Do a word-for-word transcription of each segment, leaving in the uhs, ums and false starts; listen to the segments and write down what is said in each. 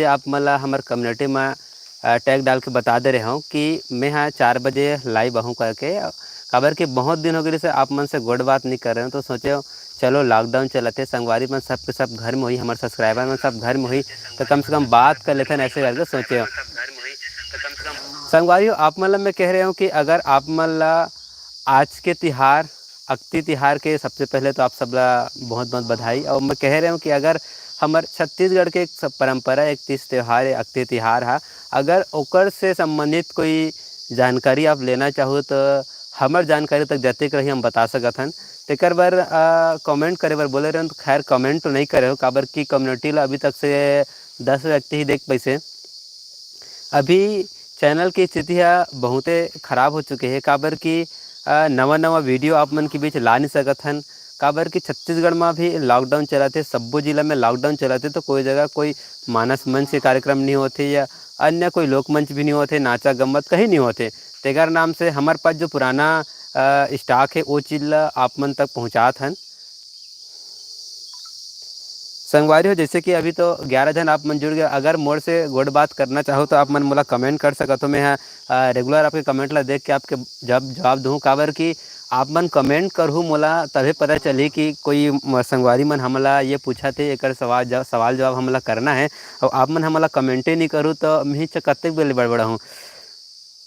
आप मन ला हमर कम्युनिटी म, अ, टैग डाल के बता दे रहे हूँ कि मैं ह चार बजे लाइव आहूँ करके, काबर कि बहुत दिन हो गए से आप मन से गोठ बात नहीं कर रहे हूँ, तो सोचे हूँ चलो लॉकडाउन चलत हे, संगवारी मन सब के सब घर में होही, हमर सब्सक्राइबर मन सब घर में होही, तो कम से कम बात कर लेथन ऐसे करके सोचे हूँ। संगवारी हो, आप मन ला मैं कह रहे हूँ कि अगर आप मन ला आज के तिहार, अक्ति तिहार के सबसे पहले तो आप सब ला बहुत बहुत बधाई। और मैं कह रहे हूँ कि अगर हमर छत्तीसगढ़ के एक स-, परंपरा, एक तीज त्यौहार है, अक्ति तिहार है, अगर ओकर से संबंधित कोई जानकारी आप लेना चाहो तो हमर जानकारी तक जतेक रही हम बता सकत हन। तेकर बर, अ, कमेंट करे बर बोले रहे हन, तो खैर कमेंट तो नहीं करे हो, काबर कि कम्युनिटी ला अभी तक से दस व्यक्ति ही देख पैसे। अभी चैनल की स्थिति ह बहुते खराब हो चुके हे, काबर कि, अ, नवा नवा वीडियो आप मन के बीच ला नहीं सकत हन, काबर कि छत्तीसगढ़ में भी लॉकडाउन चलत हे, सब्बो जिला में लॉकडाउन चलत हे, तो कोई जगह कोई मानस मंच के कार्यक्रम नहीं होथे या अन्य कोई लोकमंच भी नहीं होथे, नाचा गम्मत कहीं नहीं होथे। तेकर नाम से हमर पास जो पुराना, अ, स्टॉक हे, वो चीज ला आप मन तक पहुँचात हन। संगवारी हो, जैसे कि अभी तो ग्यारह झन आप मन जुड़ गए, अगर मोर से गोठ बात करना चाहो तो आप मन मोला कमेंट कर सकत हो। मैं ह, अ, रेगुलर आपके कमेंट ला देख के आपके जब जवाब दूँ, काबर कि आप मन कमेंट करहू मोला तभे पता चलही कि कोई म-, संगवारी मन हमला ये पूछत हे, एकर सवाल जव-, सवाल जवाब हमला करना है और आप मन हमला कमेंटे नहीं करू तो मैं च-, कतेक बेले बड़बड़ाहूँ।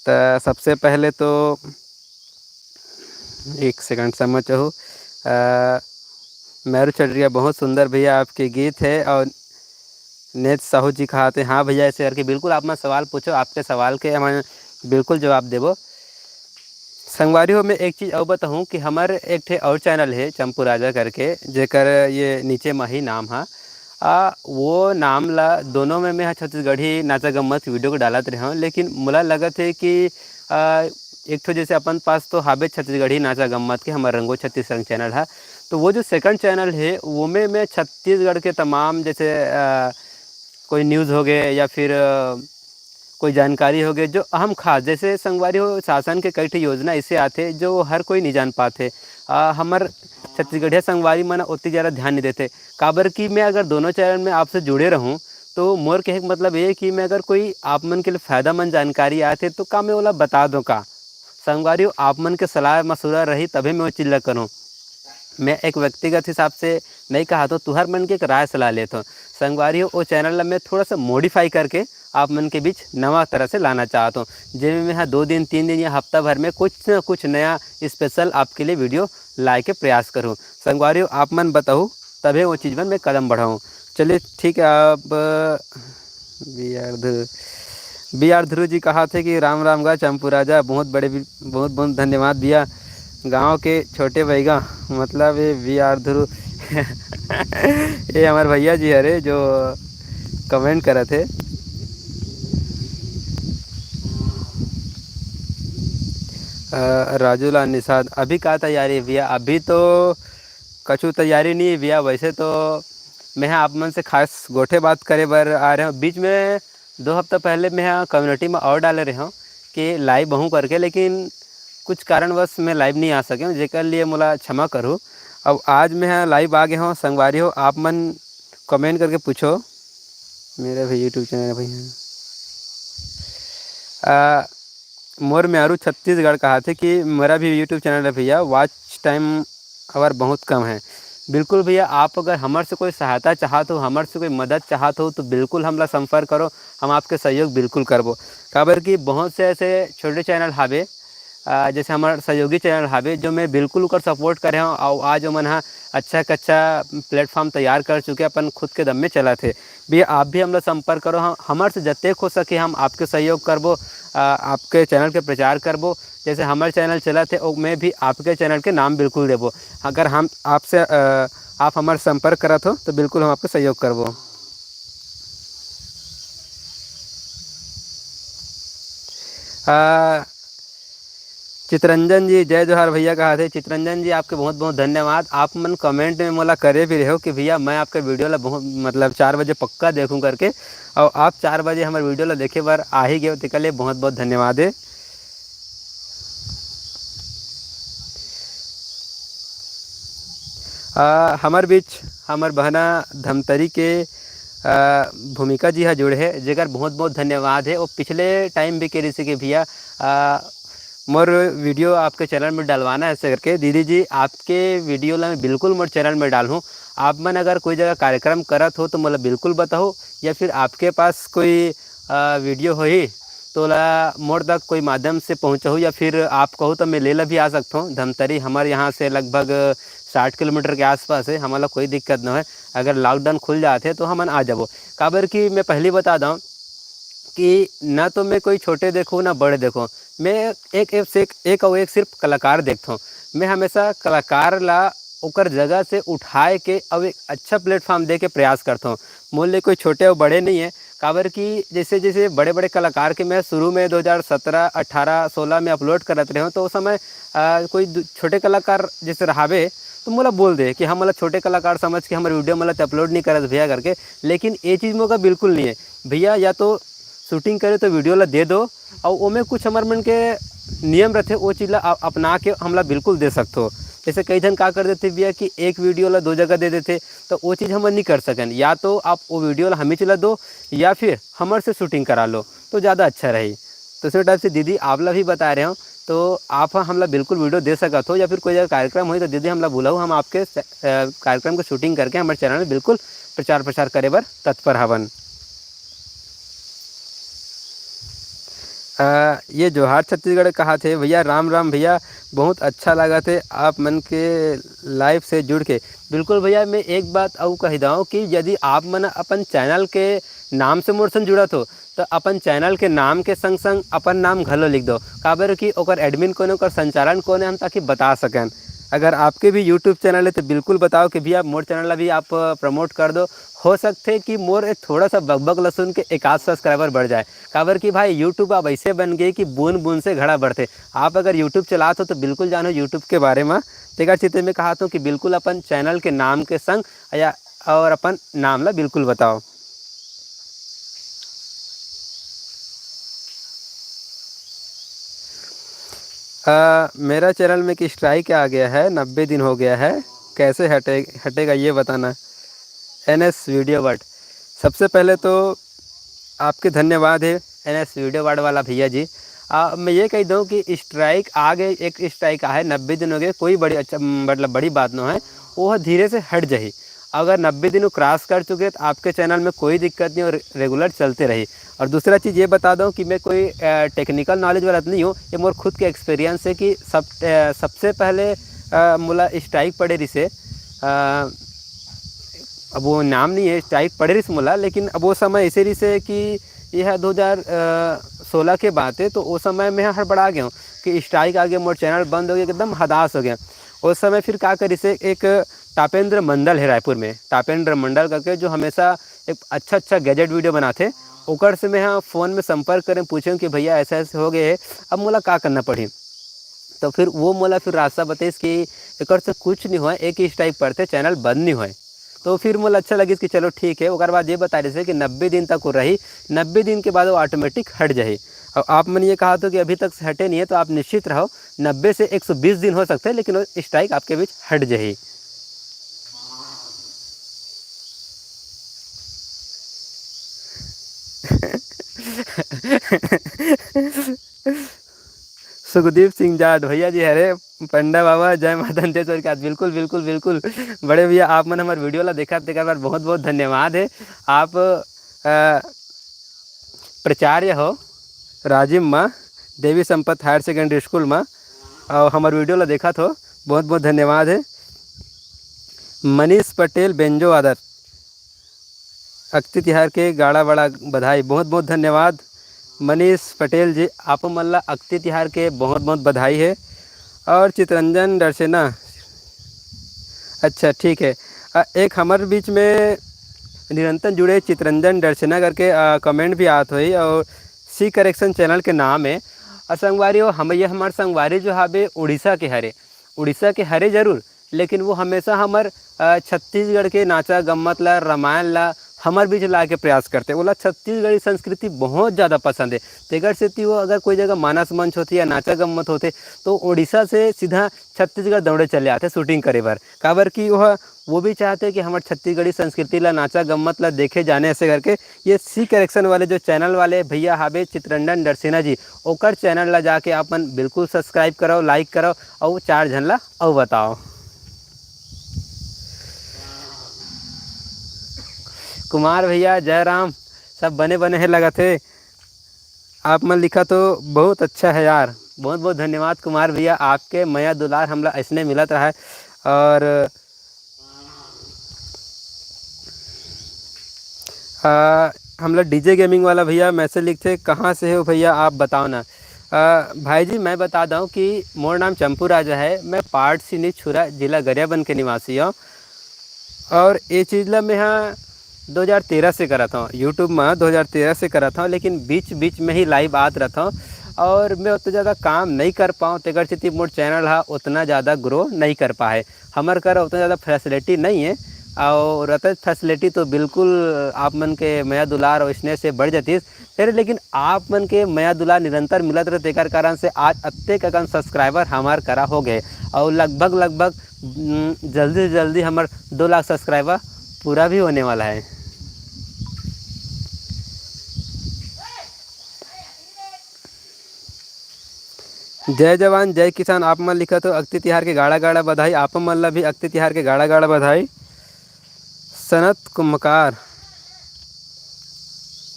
त सबसे पहले तो एक सेकंड समझ चाहू। अ, मैरू चटरिया, बहुत सुंदर भैया आपके गीत है। और नेत साहू जी कहा थे, हाँ भैया, ऐसे करके बिल्कुल आप मन सवाल पूछो, आपके सवाल के हम बिल्कुल जवाब देबो। संगवारी हो, मैं एक चीज़ और बताऊँ कि हमर एक ठे और चैनल है चंपू राजा करके, जेकर ये नीचे म ही नाम है। आ, वो नाम ला दोनों में मैं ह छत्तीसगढ़ी नाचा गम्मत वीडियो को डालत रहे हूँ, लेकिन मोला लगत है कि, आ, एक ठो जैसे अपन पास तो हाबे छत्तीसगढ़ी नाचा गम्मत के हमर रंगो छत्तीसगढ़ चैनल है, तो वो जो सेकंड चैनल है वो में मैं छत्तीसगढ़ के तमाम जैसे, आ, कोई न्यूज़ हो गए या फिर, आ, कोई जानकारी हो गए जो अहम खास, जैसे संगवारी हो, शासन के कई ठे योजना ऐसे आथे जो हर कोई नहीं जान पाथे। आ, हमर छत्तीसगढ़िया संगवारी मन ओतनी ज़्यादा ध्यान नहीं देते, काबर कि मैं अगर दोनों चैनल में आपसे जुड़े रहूँ तो मोर कहे के मतलब ये कि मैं अगर कोई आप मन के लिए फ़ायदामंद जानकारी आथे तो का मैं ओला बता दूँ का? संगवारी हो, आप मन के सलाह मशवरा रही तभे मैं वो चीज़ ला करूँ। मैं एक व्यक्तिगत हिसाब से नहीं कहा तो तुहर मन के एक राय सलाह लेत हूँ। संगवारी हो, वो चैनल ला मैं थोड़ा सा मॉडिफाई करके आप मन के बीच नवा तरह से लाना चाहत हूँ, जेमे मैं ह दो दिन, तीन दिन या हफ्ता भर में कुछ न कुछ नया स्पेशल आपके लिए वीडियो लाए के प्रयास करूँ। संगवारी हो, आप मन बताहू, तभे वो चीज़ मन मैं कदम बढ़ाऊँ। चलिए ठीक है, अब बी आर ध्रुव, बी आर ध्रुव जी कहा थे कि राम राम गा चंपू राजा, बहुत बड़े भी, बहुत बहुत धन्यवाद भैया। गांव के छोटे बैगा, मतलब ये बी आर ध्रुव ये हमारे भैया जी हरे जो कमेंट करत हे। अ, राजू लाल निषाद, अभी का तैयारी भैया? अभी तो कछु तैयारी नहीं भैया। वैसे तो मैं ह आप मन से खास गोठे बात करे बर आ रहे हूँ। बीच में दो हफ्ता पहले मैं ह कम्युनिटी में और डाले रहे हूँ कि लाइव आहूँ करके, लेकिन कुछ कारणवश मैं लाइव नहीं आ सके हूँ, जेकर लिए मोला क्षमा करू। अब आज मैं ह लाइव आ गए हूँ। संगवारी हो, आप मन कमेंट करके पूछो। मेरा भी यूट्यूब चैनल है भैया। आ, मोर म्यारू छत्तीसगढ़ कहा थे कि मेरा भी यूट्यूब चैनल है भैया, वॉच टाइम आवर बहुत कम है। बिल्कुल भैया, आप अगर हमर से कोई सहायता चाहत हो, हमर से कोई मदद चाहत हो, तो बिल्कुल हमला संपर्क करो, हम आपके सहयोग बिल्कुल करबो। काबर कि बहुत से ऐसे छोटे चैनल हावे, अ, जैसे हमर सहयोगी चैनल हावे, जो मैं बिल्कुल ओकर सपोर्ट करे हूँ, और आज ओमन ह अच्छा एक अच्छा प्लेटफॉर्म तैयार कर चुके, अपन खुद के दम में चलत हे। भैया, आप भी हमला संपर्क करो, हम, हमर से जतेक हो सके हम आपके सहयोग करबो, अ, आपके चैनल के प्रचार करबो। जैसे हमर चैनल चलत हे, ओमे भी आपके चैनल के नाम बिल्कुल देबो। अगर हम आपसे, अ, आप हमर संपर्क करत हो, तो बिल्कुल हम आपके सहयोग करबो। अ, चितरंजन जी, जय जोहार भैया कहा थे। चितरंजन जी, आपके बहुत बहुत धन्यवाद। आप मन कमेंट में मोला करे भी रहे हो कि भैया, मैं आपके वीडियो ला बहुत, मतलब, चार बजे पक्का देखूं करके, और आप चार बजे हमर वीडियो ला देखे बर आ ही गए हो, तेकर लिए बहुत बहुत धन्यवाद है। आ, हमर बीच हमर बहना धमतरी के अ, भूमिका जी ह जुड़े हे, जेकर बहुत-बहुत धन्यवाद हे। वो पिछले time भी कह रही थी कि भैया, अ, मोर video आपके channel में डलवाना है, ऐसे करके। दीदी जी, आपके video ला मैं बिल्कुल मोर channel में डालहूँ। आप मन अगर कोई जगह कार्यक्रम करत हो, तो मोला बिल्कुल बताओ, या फिर आपके पास कोई, अ, video होही, तो ओला मोर तक कोई माध्यम से पहुँचाहू, या फिर आप कहो, तो मैं ले ला भी आ सकता हूँ। धमतरी हमर यहाँ से लगभग साठ किलोमीटर के आसपास है, हमन ला कोई दिक्कत न होय। अगर lockdown खुल जाथे, तो हमन आ जाबो। काबर कि मैं पहली बता दऊँ कि ना तो मैं कोई छोटे देखूँ, ना बड़े देखूँ। मैं एक, एक से एक, एक अउ एक सिर्फ कलाकार देखथौं। मैं हमेशा कलाकार ला ओकर जगह से उठाए के अउ एक अच्छा platform दे के प्रयास करथौं। मोर ले कोई छोटे अउ बड़े नहीं है, काबर कि जैसे, जैसे बड़े-बड़े कलाकार के मैं शुरू में दो हज़ार सत्रह, अठारह, सोलह में upload करत रहे हौं, तो उस समय, अ, कोई दू-, छोटे कलाकार जैसे रहावे, तो मोला बोल दे कि हमन ला छोटे कलाकार समझ के हमर video मन ला ते upload नहीं करत भैया करके। लेकिन ये चीज़ मोका बिल्कुल नहीं है। भैया या तो shooting करे तो video ला दे दो, अउ ओमे कुछ हमर मन के नियम रथे, वो चीज़ ला अ-, अपना के हमला बिल्कुल दे सकथो। जैसे कई झन का कर देथे भैया कि एक video ला दो जगह दे देथे, तो वो चीज़ हमन नहीं कर सकन। या तो आप वो video ला हमीच ला दो, या फिर हमर से shooting करा लो, तो ज़्यादा अच्छा रही। तो उसी type से दीदी आप ला भी बता रहे हो, तो आप ह हमला बिल्कुल video दे सकत हो, या फिर कोई जगह कार्यक्रम होही तो दीदी हमला बुलाओ, हम आपके स-, अ, कार्यक्रम के shooting करके हमर channel में बिल्कुल प्रचार प्रसार करे बर तत्पर हवन। अ, ये जोहार छत्तीसगढ़ कहा थे भैया, राम राम भैया, बहुत अच्छा लगा थे आप मन के live से जुड़ के। बिल्कुल भैया, मैं एक बात अउ कह दऊँ कि यदि आप मन अपन channel के नाम से मोर संग जुड़त हो, तो अपन channel के नाम के संग संग अपन नाम घलो लिख दो, काबर कि ओकर admin कोन है, ओकर संचालन कोन है, हम ताकि बता सकन। अगर आपके भी YouTube channel है, तो बिल्कुल बताओ कि भैया, मोर channel ला भी आप promote कर दो। हो सकथे कि मोर एक थोड़ा सा बकबक ला सुन के एक आध subscriber बढ़ जाए, काबर कि भाई, YouTube अब ऐसे बन गए कि बूंद बूंद से घड़ा भरथे। आप अगर YouTube चलात हो, तो बिल्कुल जानो YouTube के बारे में। तेकर चलते मैं कहत हूँ कि बिल्कुल अपन channel के नाम के संग या, और अपन नाम ला बिल्कुल बताओ। अ, मेरा channel में एक strike आ गया है, नब्बे दिन हो गया है, कैसे हटे-, हटेगा ये बताना। NS Video World, सबसे पहले तो आपके धन्यवाद है, NS Video World वाला भैया जी। अ, मैं ये कह दूँ कि strike आ गए, एक strike आए, नब्बे दिन हो गए, कोई बड़ी अच्छा, मतलब बड़ी बात न है, वो धीरे से हट जाही। अगर नब्बे दिन वो cross कर चुके, तो आपके channel में कोई दिक्कत नहीं और regular चलते रही। और दूसरा चीज़ ये बता दूँ कि मैं कोई, अ, technical knowledge वाला तो नहीं हूँ, ये मोर खुद के experience है कि सब, अ, सबसे पहले, अ, मोला strike पड़े रिसे, अ, अब वो नाम नहीं है, strike पड़े रिसे मोला, लेकिन अब वो समय ऐसे रिसे कि ये है दो हज़ार सोलह के बात है, तो वो समय मैं हड़बड़ा गया हूँ कि strike आ गया, मोर channel बंद हो गया, एकदम हदास हो गया। उस समय फिर का करिसे, एक तापेंद्र मंडल है रायपुर में, तापेंद्र मंडल करके, जो हमेशा एक अच्छा अच्छा gadget video बनाथे, ओकर से मैं हाँ phone में संपर्क करें, पूछें कि भैया ऐसे ऐसे हो गए है, अब मोला का करना पड़ही। तो फिर वो मोला फिर रास्ता बताइस कि एकर से कुछ नहीं होय, एक ही strike पड़थे, channel बंद नहीं होय। तो फिर मोला अच्छा लगिस कि चलो ठीक है। ओकर बाद ये बता रहिसे कि नब्बे दिन तक वो रही, नब्बे दिन के बाद वो automatic हट जाही। और आप मन ये कहा तो कि अभी तक से हटे नहीं है, तो आप निश्चित रहो, नब्बे से एक सौ बीस दिन हो सकते हैं, लेकिन वो strike आपके बीच हट जाही। सुखदीप सिंह जाट भैया जी, हरे पंडा बाबा, जय माता दी, जय स्वर्गीय। बिल्कुल, बिल्कुल, बिल्कुल। बड़े भैया, आप मन हमर video ला देखत, तेकर बर बहुत, बहुत धन्यवाद है। आप, अ, प्राचार्य हो राजिम मा, देवी संपत higher secondary school मा, और हमर video ला देखत हो, बहुत, बहुत धन्यवाद है। मनीष पटेल बेंजो आदर, अक्ति तिहार के गाड़ा बड़ा बधाई। बहुत बहुत धन्यवाद मनीष पटेल जी, आप मन ला अक्ति तिहार के बहुत बहुत बधाई है। और चितरंजन डरसेना, अच्छा ठीक है। अ, एक हमर बीच में निरंतर जुड़े चितरंजन डरसेना करके, अ, comment भी आत होही और C Correction channel के नाम है। और संगवारी हो, हम, ये हमार संगवारी जो हाबे उड़ीसा के हरे, उड़ीसा के हरे जरूर, लेकिन वो हमेशा हमर, अ, छत्तीसगढ़ के नाचा गम्मत ला, रामायण ला, हमर बीच लाए के प्रयास करथे। ओला छत्तीसगढ़ी संस्कृति बहुत ज़्यादा पसंद हे। तेकर सेती वो अगर कोई जगह मानस मंच होथे या नाचा गम्मत होथे, तो उड़ीसा से सीधा छत्तीसगढ़ दौड़े चले आथे shooting करे बर। काबर कि वह, वो भी चाहथे कि हमर छत्तीसगढ़ी संस्कृति ला, नाचा गम्मत ला देखे जाने, ऐसे करके। ये सी कलेक्शन वाले जो channel वाले भैया हावे चित्रंजन डरसेना जी, ओकर channel ला जाके आप मन बिल्कुल subscribe करव, like करव, अउ चार झन ला अउ बताव। कुमार भैया, जय राम। सब बने बने हे लगत हे। आप मन लिखत हो, बहुत अच्छा है यार। बहुत बहुत धन्यवाद कुमार भैया, आपके मया दुलार हमला ऐसने मिलत रहे। और आ, हमला डीजे गेमिंग वाला भैया message लिखथे, "कहाँ से हो भैया, आप बताओ ना।" आ, भाई जी, मैं बता दूँ कि मोर नाम चंपू राजा है, मैं पारडसिनी छुरा, जिला गरियाबंद के निवासी हूँ। और ये चीज़ ला मैं हाँ दो हज़ार तेरह से करत हूँ, YouTube में दो हज़ार तेरह से करत हूँ, लेकिन बीच बीच में ही live आत रहत हूँ। और मैं उतना ज़्यादा काम नहीं कर पाऊँ, तेकर सेती मोर channel हा उतना ज़्यादा grow नहीं कर पाए। हमर करा उतना ज़्यादा facility नहीं है, और रहते facility तो बिल्कुल आप मन के मया दुलार और स्नेह से बढ़ जातीस। फिर लेकिन आप मन के मया दुलार निरंतर मिलत रहे, तेकर कारण से आज अतेक अकन subscriber हमार करा हो गए, और लगभग, लगभग, उम, जल्दी से जल्दी हमर दो लाख subscriber पूरा भी होने वाला है। जय जवान, जय किसान, आप मन लिखत हो, अक्ति तिहार के गाड़ा गाड़ा बधाई, आप मन ला भी अक्ति तिहार के गाड़ा गाड़ा बधाई। सनत कुंभकार,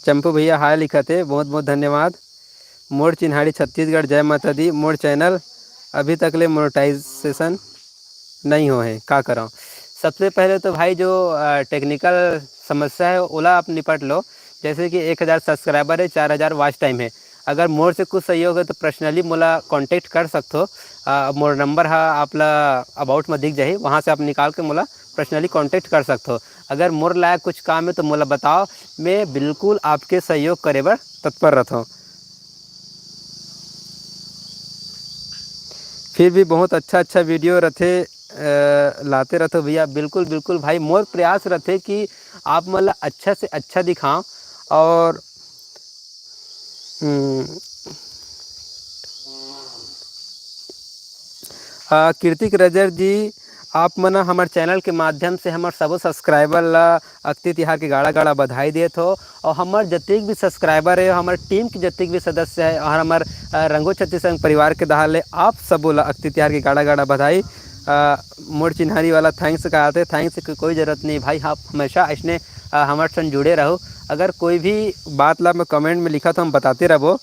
चंपू भैया हाय लिखत हे, बहुत बहुत धन्यवाद। मोर चिन्हारी छत्तीसगढ़, जय माता दी। मोर channel अभी तक ले monetization नहीं हो है, का करव? सबसे पहले तो भाई जो, अ, technical समस्या है, ओला आप निपट लो। जैसे कि एक हज़ार subscriber है, चार हज़ार watch time है। अगर मोर से कुछ सहयोग है तो personally मोला contact कर सकथो। अ, मोर number हा आप ला about में दिख जाही, वहाँ से आप निकाल के मोला personally contact कर सकथो। अगर मोर लायक कुछ काम है तो मोला बताओ, मैं बिल्कुल आपके सहयोग करे बर तत्पर रहथों। फिर भी बहुत अच्छा अच्छा video रथे, अ, लाते रथो भैया। बिल्कुल, बिल्कुल भाई, मोर प्रयास रथे कि आप मन ला अच्छा से अच्छा दिखाओ। और, हम्म, अ, कृतिक रजर जी, आप मन ह हमर channel के माध्यम से हमर सबो subscriber ला अक्ति तिहार के गाड़ा गाड़ा बधाई देत हो, और हमर जतिक भी subscriber है, हमर team के जतिक भी सदस्य है, और हमर, अ, रंगो छत्तीसगढ़ परिवार के डहार ले आप सबो ला अक्ति तिहार के गाड़ा गाड़ा बधाई। अ, मोर चिन्हारी वाला thanks कहत हे, thanks के कोई जरूरत नहीं भाई, आप हमेशा ऐसने, अ, हमर संग जुड़े रहो। अगर कोई भी बात ला मैं comment में लिखत हो, हम बताते रहबो।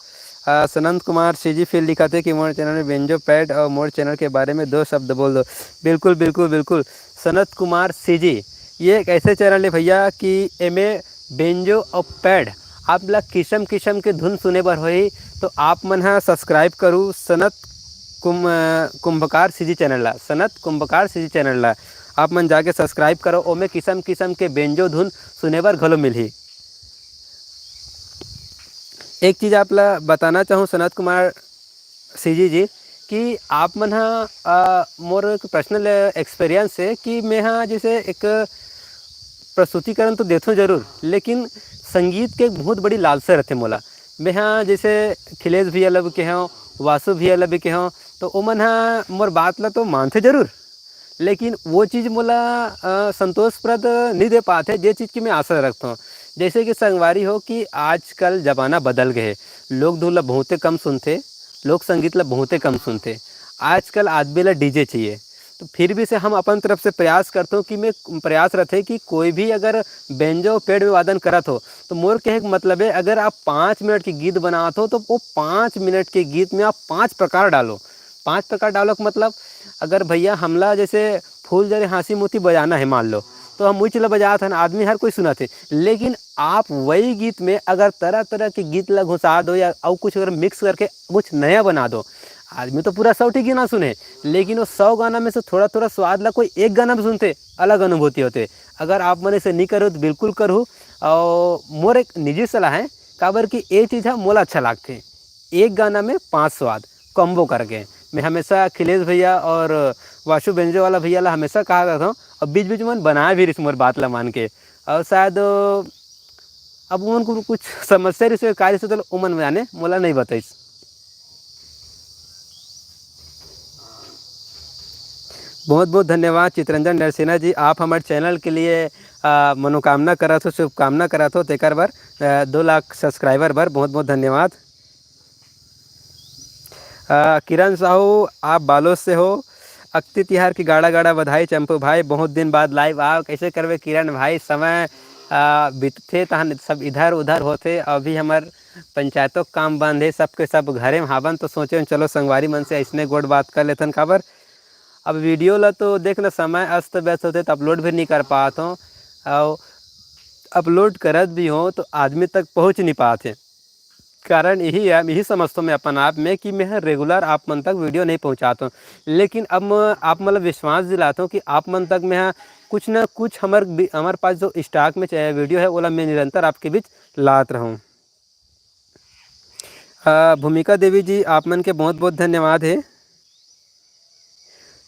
अ, सनंत कुमार सीजी फिर लिखत हे कि मोर channel में बेंजो पैड और मोर channel के बारे में दो शब्द बोल दो। बिल्कुल, बिल्कुल, बिल्कुल। सनत कुमार सीजी, ये एक ऐसे channel है भैया कि एमे बेंजो और पैड आप ला किसम किसम के धुन सुने बर होही, तो आप मन हा subscribe करू सनत कुम-, अ, कुंभकार सीजी channel ला, सनत कुंभकार सीजी channel ला आप मन जाके subscribe करो, ओमे किसम किसम के बेंजो धुन सुने बर घलो मिलही। एक चीज़ आप ला बताना चाहूँ सनत कुमार सीजी जी, कि आप मन ह, अ, मोर एक personal experience है कि मैं ह जैसे एक प्रस्तुतिकरण तो देथों जरूर, लेकिन संगीत के एक बहुत बड़ी लालसा रहथे मोला। मैं ह जैसे खिलेश भैया ला भी कहेंव, वासु भैया ला भी कहेंव, तो ओमन ह मोर बात ला तो मानथे जरूर, लेकिन वो चीज़ मोला, अ, संतोषप्रद नहीं दे पाथे, जे चीज़ की मैं आशा रखथों। जैसे कि संगवारी हो कि आजकल जमाना बदल गए हे, लोग धुन ला बहुते कम सुनथे, लोक संगीत ला बहुते कम सुनथे। आजकल आदमी ला डीजे चाहिए। तो फिर भी से हम अपन तरफ से प्रयास करथों कि मैं, प्रयास रथे कि कोई भी अगर बेंजो पैड में वादन करत हो, तो मोर कहे के मतलब है, अगर आप पाँच मिनट के गीत बनात हो, तो वो पाँच मिनट के गीत में आप पाँच प्रकार डालो। पाँच प्रकार डालो का मतलब, अगर भैया हमला जैसे फूल झरे हाँसी मोती बजाना है मान लो, तो हम उही चीज ला बजात हन, आदमी हर कोई सुनत हे, लेकिन आप वही गीत में अगर तरह तरह के गीत ला घुसा दो या अउ कुछ अगर mix करके कुछ नया बना दो, आदमी तो पूरा सौ ठी गाना सुने, लेकिन वो सौ गाना में से थोड़ा थोड़ा स्वाद ला कोई एक गाना में सुनते, अलग अनुभूति होते। अगर आप मन ऐसे नहीं करो तो बिल्कुल करो। और मोर एक निजी सलाह है, काबर कि ये चीज़ है मोला अच्छा लागथे, एक गाना में पांच स्वाद combo करके। मैं हमेशा अखिलेश भैया और वाशु बेंजो वाला भैया ला हमेशा कहा करता हूँ, और बीच बीच में बनाया भी रिस मोर बात ला मान के। और शायद, अ, अब उमन को कुछ समस्या रहिस होही, का रहिस होही, त ओमन जाने, मोला नहीं बताइस। बहुत बहुत धन्यवाद चितरंजन नरसेना जी, आप हमर channel के लिए, अ, मनोकामना करत हो, शुभकामना करत हो, तेकर बर, अ, दो लाख subscriber बर बहुत बहुत धन्यवाद। अ, किरण साहू, आप बालोद से हो, अक्ति तिहार की गाड़ा गाड़ा बधाई चंपू भाई, बहुत दिन बाद live आव, कैसे करबे किरण भाई, समय, अ, बीतथे तहन सब इधर उधर होथे, अभी हमर पंचायतों के काम बंद हे, सबके सब घरे में हावन, तो सोचे चलो संगवारी मन से ऐसने गोठ बात कर लेथन, काबर अब video ला तो देख ना, समय अस्त व्यस्त होथे तो upload भी नहीं कर पात हों, और upload करत भी हों तो आदमी तक पहुँच नहीं पात हे। कारण यही है, यही समझता हूँ मैं अपन आप में कि मैं ह regular आप मन तक video नहीं पहुँचाता हूँ, लेकिन अब मैं आप मन ला विश्वास दिलाता हूँ कि आप मन तक मैं ह कुछ ना कुछ हमर बि-, हमर पास जो stock में च-, video है, ओला मैं निरंतर आपके बीच लात रहूँ। अ, भूमिका देवी जी, आप मन के बहुत-बहुत धन्यवाद हे।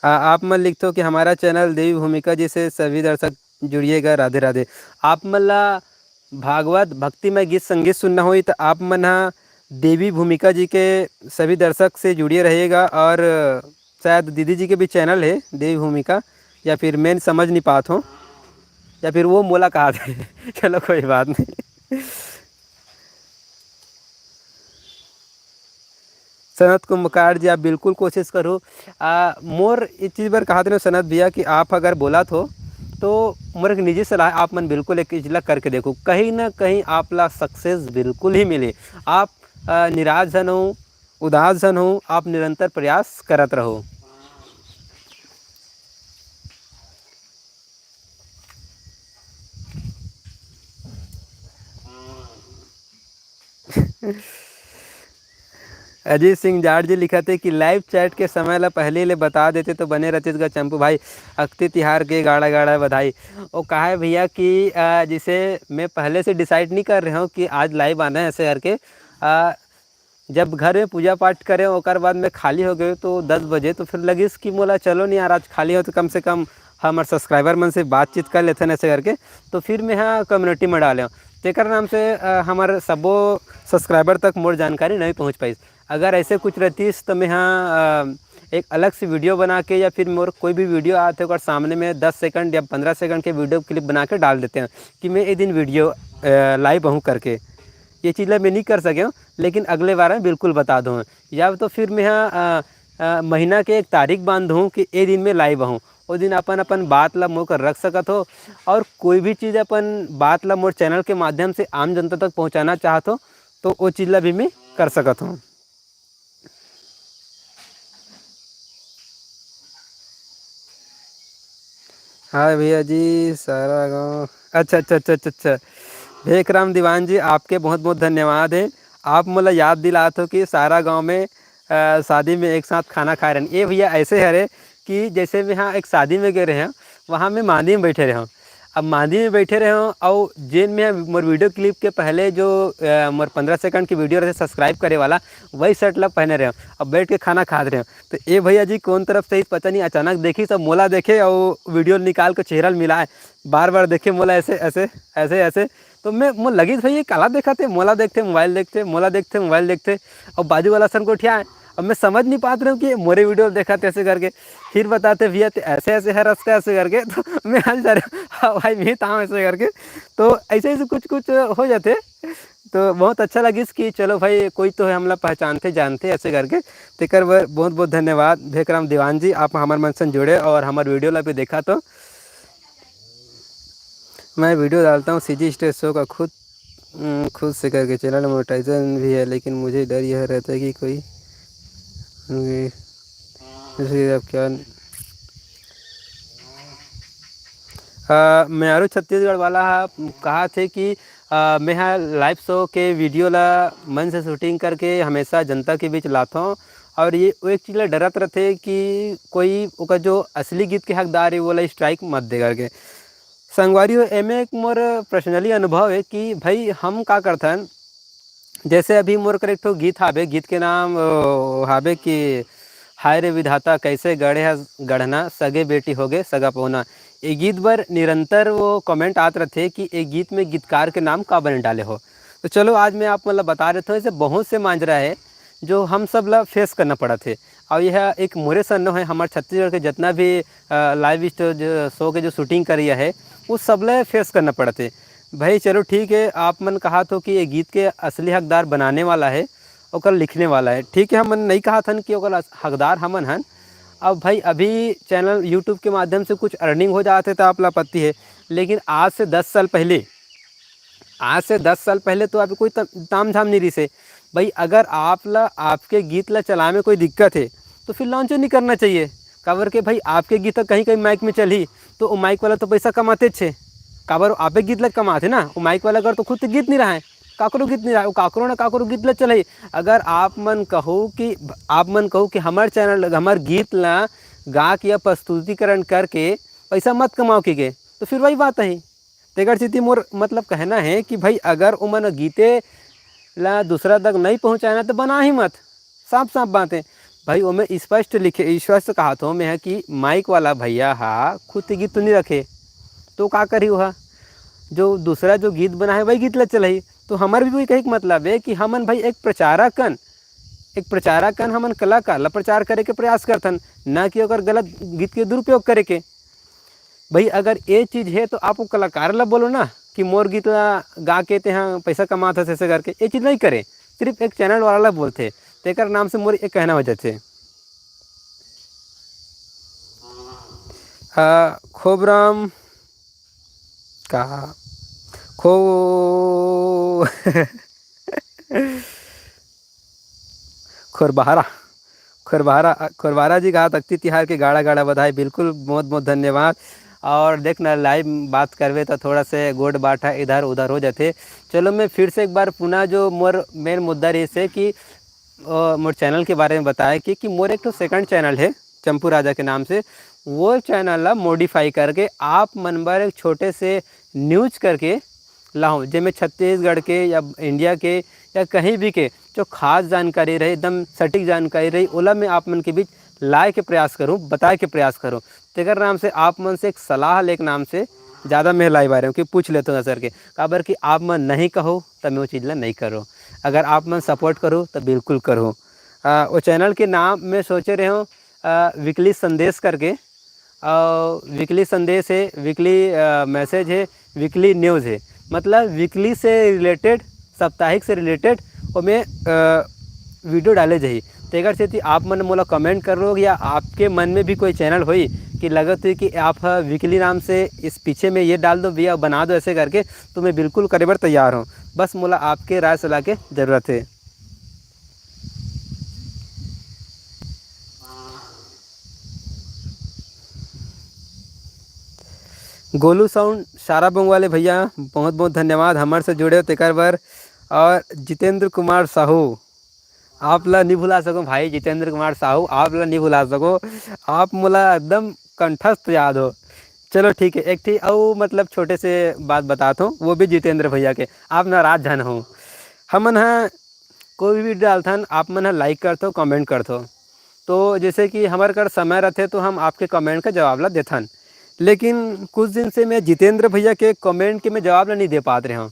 अ, आप मन लिखथो कि हमारा channel देवी भूमिका जी से सभी दर्शक जुड़िएगा, राधे राधे। आप मन ला भागवत भक्तिमय गीत संगीत सुनना होही, त आप मन ह देवी भूमिका जी के सभी दर्शक से जुड़े रहिएगा। और शायद दीदी जी के भी channel हे देवी भूमिका, या फिर मैं समझ नहीं पात हों, या फिर वो मोला कहा थे। चलो, कोई बात नहीं। सनत कुंभकार जी, आप बिल्कुल कोशिश करो। आ, मोर ये चीज़ बर कहा देना सनत भैया कि आप अगर बोलत हो, तो मोर एक निजी सलाह, आप मन बिल्कुल एक चीज ला करके देखो, कहीं ना कहीं आप ला success बिल्कुल ही मिले। आप, आ, निराश झन हो, उदास झन हो, आप निरंतर प्रयास करत रहो। अजीत सिंह जाट जी लिखत हे कि live chat के समय ला पहले ले बता देते तो बने रहतिस गा चंपू भाई, अक्ति तिहार के गाड़ा गाड़ा बधाई। वो का हे भैया कि, अ, जैसे मैं पहले से decide नहीं कर रहे हूँ कि आज live आना है ऐसे करके, अ, जब घर में पूजा पाठ करे ओकर बाद मैं खाली हो गए तो दस बजे, तो फिर लगिस कि मोला चलो नहीं यार, आज खाली हो तो कम से कम हमर subscriber मन से बातचीत कर लेथन ऐसे करके। तो फिर मैं ह community में डाले हूँ, तेकर नाम से, अ, हमर सबो subscriber तक मोर जानकारी नहीं पहुँच पाइस। अगर ऐसे कुछ रहतिस तो मैं ह, अ, एक अलग से video बना के या फिर मोर कोई भी video आते ओकर सामने में दस second या पन्द्रह second के video clip बना के डाल देते हैं कि मैं ये दिन video, अ, live हूँ करके। ये चीज़ ला मैं नहीं कर सके हूँ, लेकिन अगले बार में बिल्कुल बता दूँ। या तो फिर मैं ह, अ, अ, महीना के एक तारीख बांध दूँ कि ए दिन में live हूँ, ओ दिन अपन अपन बात ला मोर कर रख सकत हो। और कोई भी चीज़ अपन बात ला मोर channel के माध्यम से आम जनता तक पहुँचाना चाहत हो, तो वो चीज़ ला भी मैं कर सकत हूँ। हाय भैया जी, सारा गाँव, अच्छा, अच्छा, अच्छा, अच्छा, अच्छा। भेखराम दीवान जी, आपके बहुत-बहुत धन्यवाद हे। आप मोला याद दिलात हो कि सारा गाँव में, अ, शादी में एक साथ खाना खाए रहन। ए भैया, ऐसे हरे कि जैसे मैं ह एक शादी में गए रहे हूँ, वहाँ मैं मांदी में बैठे रहे हूँ। अब मांदी में बैठे रहे हूँ, अउ जेन में मोर video clip के पहले जो, अ, मोर पन्द्रह second की video रहे subscribe करे वाला, वही shirt ला पहने रहे हूँ। अब बैठ के खाना खात रहे हूँ। तो ए भैया जी, कौन तरफ से ही पता नहीं, अचानक देखिस, सब मोला देखे अउ video निकाल के चेहरा ल मिलाए, बार-बार देखे मोला ऐसे, ऐसे, ऐसे, ऐसे। तो मैं, मोला लगिस, "भाई, ये काला देखत हे? मोला देखथे, mobile देखथे, मोला देखथे, mobile देखथे।" अउ बाजू वाला सन गोठियाए। अब मैं समझ नहीं पात रहे हूँ कि ये मोरे video देखत हे ऐसे करके। फिर बताते, "भैया, ते ऐसे, ऐसे हरस का?" ऐसे करके। तो मैं हंस जा रहे हूँ, "हाँ भाई, मैं था ऐसे करके।" तो ऐसे, ऐसे कुछ, कुछ हो जाथे। तो बहुत अच्छा लगिस कि चलो भाई, कोई तो है, हमला पहचानथे, जानथे ऐसे करके। तेकर बर बहुत बहुत धन्यवाद भेखराम दीवान जी, आप हमर मन सन जुड़े और हमर video ला भी देखा। तो मैं video डालता हूँ CG Stage Show का खुद, उम, खुद से करके। Channel monetization भी है, लेकिन मुझे डर यह रहता है कि कोई, उम, इसलिए अब क्या, अ, म्यारू छत्तीसगढ़ वाला ह कहा थे कि, अ, मैं ह live show के video ला मन से shooting करके हमेशा जनता के बीच लाथों, और ये वो एक चीज ला डरत रथे कि कोई ओकर जो असली गीत के हकदार हे, वोला strike मत दे करके। संगवारी हो, एमे एक मोर personally अनुभव हे कि भाई, हम का करथन, जैसे अभी मोर कर एक ठो गीत हाबे, गीत के नाम, ओ, हाबे कि हाय रे विधाता, कैसे गढ़े ह गढ़ना, सगे बेटी होगे सगा पहुना। ये गीत बर निरंतर वो comment आत रथे कि ये गीत में गीतकार के नाम का बने डाले हो। तो चलो, आज मैं आप मन ल बता देथों, ऐसे बहुत से मांजरा है जो हम सब ला face करना पड़त हे। और यह एक मोरे सन नो है, हमारे छत्तीसगढ़ के जितना भी, अ, live sto-, जो show के जो shooting करिया है, वो सब ला face करना पड़त हे। भाई चलो ठीक है, आप मन कहा थो कि ये गीत के असली हकदार बनाने वाला है, ओकर लिखने वाला है, ठीक है, हमन नहीं कहा थन कि ओकर अस-, हकदार हमन हन। अब भाई अभी channel YouTube के माध्यम से कुछ earning हो जात हे तो आप ला आपत्ति है, लेकिन आज से दस साल पहले, आज से दस साल पहले तो आप कोई त-, ताम झाम नहीं रहिस हे। भाई अगर आप ला, आपके गीत ला चलाए में कोई दिक्कत है तो फिर launch नहीं करना चाहिए। काबर के भाई आपके गीत कहीं कहीं mic में चलही तो वो mic वाला तो पैसा कमाते छे, काबर आपे गीत ला कमाथे ना, वो mic वाला अगर तो खुद के गीत नहीं रहा है, काकरो गीत नहीं रहा है, वो काकरो ना काकरो गीत ला चलही। अगर आप मन कहो कि, आप मन कहो कि हमार channel, हमार गीत ला गा के या प्रस्तुतिकरण करके पैसा मत कमाओ की के, तो फिर वही बात है। तेकर सेती मोर मतलब कहना है कि भाई अगर ओमन गीते ला दूसरा तक नहीं पहुँचाए ना तो बना ही मत, साफ साफ बात है। भाई ओमे स्पष्ट लिखे, स्पष्ट कहा थो मैं कि mic वाला भैया हा खुद के गीत तो नहीं रखे, तो का करी वह, जो दूसरा जो गीत बना है वही गीत ला चलही। तो हमार भी वही कहे के मतलब है कि हमन भाई एक प्रचारकन, एक प्रचारकन हमन कलाकार ला प्रचार करे के प्रयास करथन, ना कि ओकर गलत गीत के दुरुपयोग करे के। भाई अगर ये चीज़ है तो आप वो कलाकार ला बोलो ना कि मोर गीत ला गा के तेहा पैसा कमात हस ऐसे करके, ये चीज़ नहीं करे, सिर्फ एक channel वाला ला बोलथे, तेकर नाम से मोर ये कहना हो जाथे। आ, खोबराम का खो खोरबहरा, खोरबहरा, खोरबहरा जी कहा तख्ती तिहार के गाड़ा गाड़ा बधाई। बिल्कुल, बहुत बहुत धन्यवाद। और देख ना, live बात करबे तो थोड़ा से गोठ बाठा इधर उधर हो जाथे। चलो, मैं फिर से एक बार पुनः जो मोर main मुद्दा रहिस हे कि, अ, मोर channel के बारे में बताए कि, कि मोर एक ठो second channel है चंपू राजा के नाम से, वो channel ला modify करके आप मन बर एक छोटे से news करके लाहूँ, जेमे छत्तीसगढ़ के या India के या कहीं भी के जो खास जानकारी रहे, एकदम सटीक जानकारी रही, ओला मैं आप मन के बीच लाए के प्रयास करूँ, बताए के प्रयास करूँ। तेकर नाम से आप मन से एक सलाह ले के नाम से ज़्यादा मैं लाए बारे हूँ कि पूछ लेते हूँ सर के, काबर कि आप मन नहीं कहो तब मैं वो चीज़ ला नहीं करो। अगर आप मन support करो तो बिल्कुल करो। आ, वो channel के नाम मैं सोचे रहे हूँ, आ, वीकली संदेश करके, और वीकली संदेश है, वीकली, अ, मैसेज है, वीकली न्यूज़ है, मतलब वीकली से रिलेटेड, साप्ताहिक से रिलेटेड ओमे, अ, वीडियो डाले जाही। तेकर सेती आप मन मोला कमेंट कर लो या आपके मन में भी कोई चैनल होई कि लगत हुई कि आप ह वीकली नाम से इस पीछे में ये डाल दो भैया, बना दो ऐसे करके, तो मैं बिल्कुल करे बर तैयार हूँ। बस मोला आपके राय सलाह के ज़रूरत है। गोलू साउंड साराबोंग वाले भैया, बहुत बहुत धन्यवाद हमर से जुड़े हो तेकर बर। और जितेंद्र कुमार साहू, आप ला नहीं भुला सको भाई, जितेंद्र कुमार साहू, आप ला नहीं भुला सको, आप मोला एकदम कंठस्थ याद हो। चलो ठीक है, एक ठी अउ मतलब छोटे से बात बतात हूँ, वो भी जितेंद्र भैया के, आप नाराज झन हो। हमन ह कोई भी डालथन, आप मन ह लाइक करथो, कमेंट करथो, तो जैसे कि हमर कर समय रथे तो हम आपके कमेंट का जवाब ला देथन। लेकिन कुछ दिन से मैं जितेंद्र भैया के कमेंट के मैं जवाब ला नहीं दे पात रहे हूँ।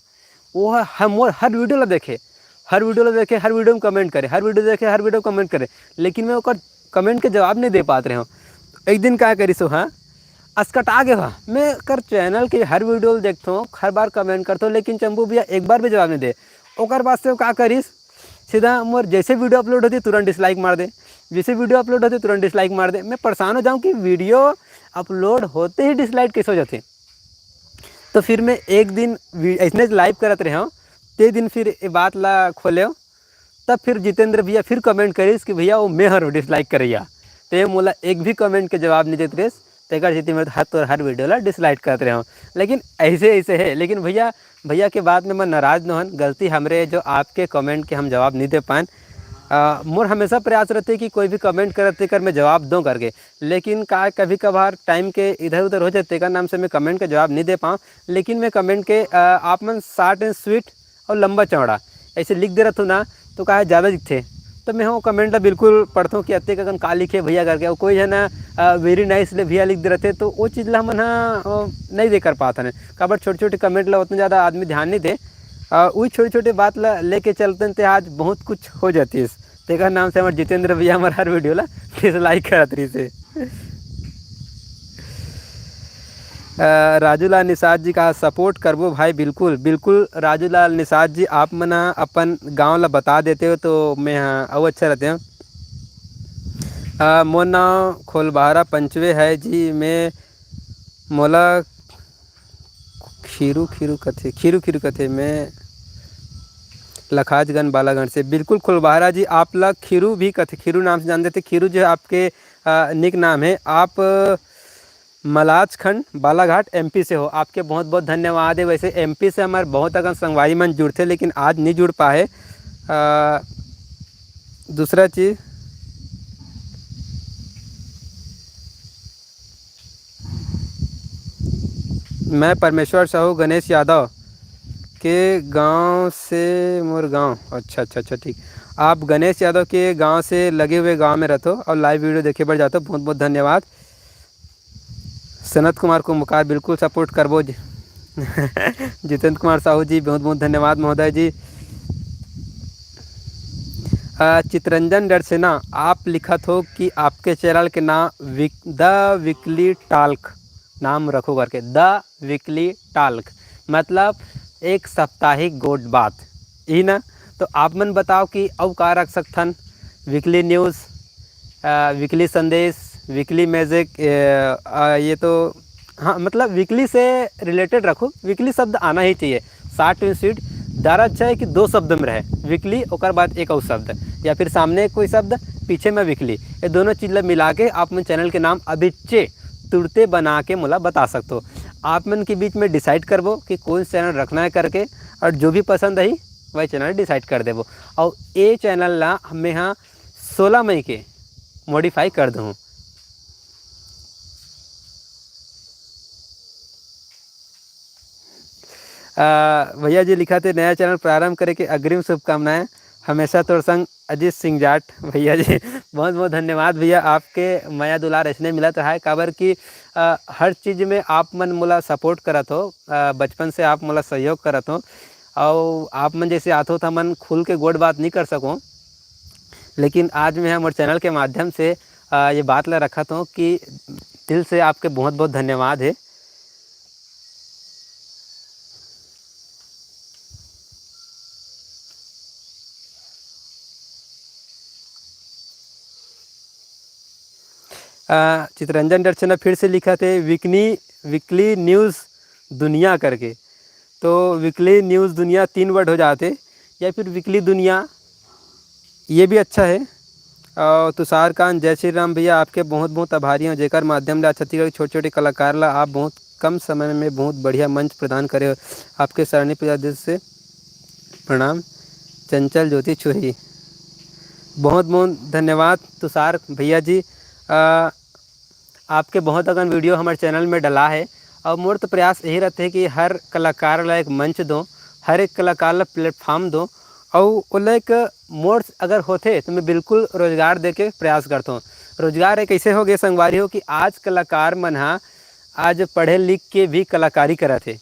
वो ह-, हम मोर हर वीडियो ला देखे, हर वीडियो ला देखे, हर वीडियो में कमेंट करे, हर वीडियो देखे, हर वीडियो में कमेंट करे, लेकिन मैं ओकर कमेंट के जवाब नहीं दे पात रहे हूँ। एक दिन का करिस हो, हाँ, असकटा गे हो, मैं कर चैनल के हर वीडियो ला देखथो, हर बार कमेंट करथो, लेकिन चंपू भैया एक बार भी जवाब नहीं दे। ओकर बाद से वो का करिस, सीधा मोर जैसे वीडियो अपलोड होती तुरंत डिसलाइक मार दे, जैसे वीडियो अपलोड होती तुरंत डिसलाइक मार दे। मैं परेशान हो जाऊँ कि वीडियो अपलोड होते ही डिसलाइक कैसे हो जाते। तो फिर मैं एक दिन वी-, ऐसने लाइव करत रहे हूँ, ते दिन फिर ये बात ला खोले हो। तब फिर जितेंद्र भैया फिर कमेंट करिस कि भैया वो मैं हर डिसलाइक करैया, ते मोला एक भी कमेंट के जवाब नहीं देत रहिस, तेकर सेती मैं हर तोर हर वीडियो ला डिसलाइक करत रहे हूँ। लेकिन ऐसे ऐसे है। लेकिन भैया, भैया के बात में मैं नाराज न हन, गलती हमरे जो आपके कमेंट के हम जवाब नहीं दे पाएन। अ, मोर हमेशा प्रयास रहते कि कोई भी कमेंट करत तेकर मैं जवाब दूँ करके, लेकिन का कभी कभार टाइम के इधर उधर हो जाते का नाम से मैं कमेंट के जवाब नहीं दे पाऊँ। लेकिन मैं कमेंट के, अ, आप मन शॉर्ट एंड स्वीट और लंबा चौड़ा ऐसे लिख दे रहथो ना, तो का है ज़्यादा दिखथे। तो मैं वो comment ला बिल्कुल पढ़थों कि अतेक अकन का लिखे भैया करके। अउ कोई झन, अ, very nice ले भैया लिख दे रथे, तो वो चीज़ ला हमन ह, अ, नहीं दे कर पात हन। काबर छोटे-छोटे comment ला उतना ज़्यादा आदमी ध्यान नहीं दे। अ, वही छोटे-छोटे बात ला लेके चलते हैं, ते आज बहुत कुछ हो जातीस। तेकर नाम से हमर जितेंद्र भैया हमर हर video ला dislike करत रहिस हे। अ, राजू लाल निषाद जी कहा, "Support करबो भाई।" बिल्कुल, बिल्कुल राजू लाल निषाद जी, आप मन ह अपन गाँव ला बता देते हो तो मैं ह अउ अच्छा रहते हो। अ, मोर नाम खोलबहरा पंचवे है जी, मैं, मोला खीरू, खीरू कथे, खीरू, खीरू कथे, मैं लखाजगंज बालागढ़ से। बिल्कुल खोलबहरा जी, आप ला खीरू भी कथे, खीरू नाम से जानते थे। खीरू जो है आपके, अ, nick नाम है। आप मलाजखंड, बालाघाट, एमपी से हो, आपके बहुत बहुत धन्यवाद है। वैसे एमपी से हमारे बहुत अकन संगवारी मन जुड़थे, लेकिन आज नहीं जुड़ पाए। अ, दूसरा चीज़, मैं परमेश्वर साहू, गणेश यादव के गांव से, मोर गांव, अच्छा, अच्छा, अच्छा, ठीक। आप गणेश यादव के गांव से लगे हुए गांव में रहते हो और live video देखे बर जाते हो, बहुत बहुत धन्यवाद। सनत कुमार कुंभकार, बिल्कुल support करबो जी। जितेंद्र कुमार साहू जी, बहुत बहुत धन्यवाद महोदय जी। अ, चितरंजन डरसेना, आप लिखत हो कि आपके channel के नाम विक-, The Weekly Talk नाम रखो करके, The Weekly Talk, मतलब एक साप्ताहिक गोठ बात, यही ना? तो आप मन बताओ कि अउ का रख सकथन, weekly news, अ, weekly संदेश, weekly music, अ, अ, ये तो, हाँ, मतलब weekly से related रखो, weekly शब्द आना ही चाहिए। Short and sweet, ज़्यादा अच्छा है कि दो शब्द में रहे weekly, ओकर बाद एक अउ शब्द, या फिर सामने कोई शब्द, पीछे में weekly, ये दोनों चीज़ ला मिला के आप मन channel के नाम अभिच्चे तुरते बना के मोला बता सकते हो। आप मन के बीच में decide करबो कि कौन channel रखना है करके, और जो भी पसंद आई वही channel decide कर देबो। और ये channel ला मैं हाँ सोलह मई के modify कर दूँ। अ, भैया जी लिखा थे, "नया channel प्रारंभ करे के अग्रिम शुभकामनाएं, हमेशा तोर संग अजीत सिंह जाट।" भैया जी, बहुत बहुत धन्यवाद भैया, आपके मया दुलार ऐसने मिलत रहा है, काबर कि, अ, हर चीज़ में आप मन मोला support करत हो, अ, बचपन से आप मोला सहयोग करत हो, और आप मन जैसे आथो तो हमन खुल के गोठ बात नहीं कर सको, लेकिन आज मैं हमर channel के माध्यम से, अ, ये बात ला रखत हो कि दिल से आपके बहुत बहुत धन्यवाद है। अ, चितरंजन डरसेना फिर से लिखा थे, "Weekly, weekly news दुनिया" करके। तो weekly news दुनिया तीन word हो जाते, या फिर weekly दुनिया, ये भी अच्छा है। और तुषार कांत, जय श्री राम भैया, आपके बहुत बहुत आभारी हूँ, जेकर माध्यम ले आज छत्तीसगढ़ के छोटे छोटे कलाकार ला आप बहुत कम समय में बहुत बढ़िया मंच प्रदान करे हो। आपके सरणी पूजा दिल से प्रणाम। चंचल ज्योति छुही, बहुत बहुत धन्यवाद तुषार भैया जी। अ, आपके बहुत अकन video हमर channel में डला है, और मोर तो प्रयास यही रहते कि हर कलाकार ला एक मंच दो, हर एक कलाकार ला platform दो, और ओला एक मोर अगर होथे तो मैं बिल्कुल रोजगार दे के प्रयास करथों। रोजगार एक ऐसे हो गए संगवारी हो कि आज कलाकार मन हा आज पढ़े लिख के भी कलाकारी करत हे,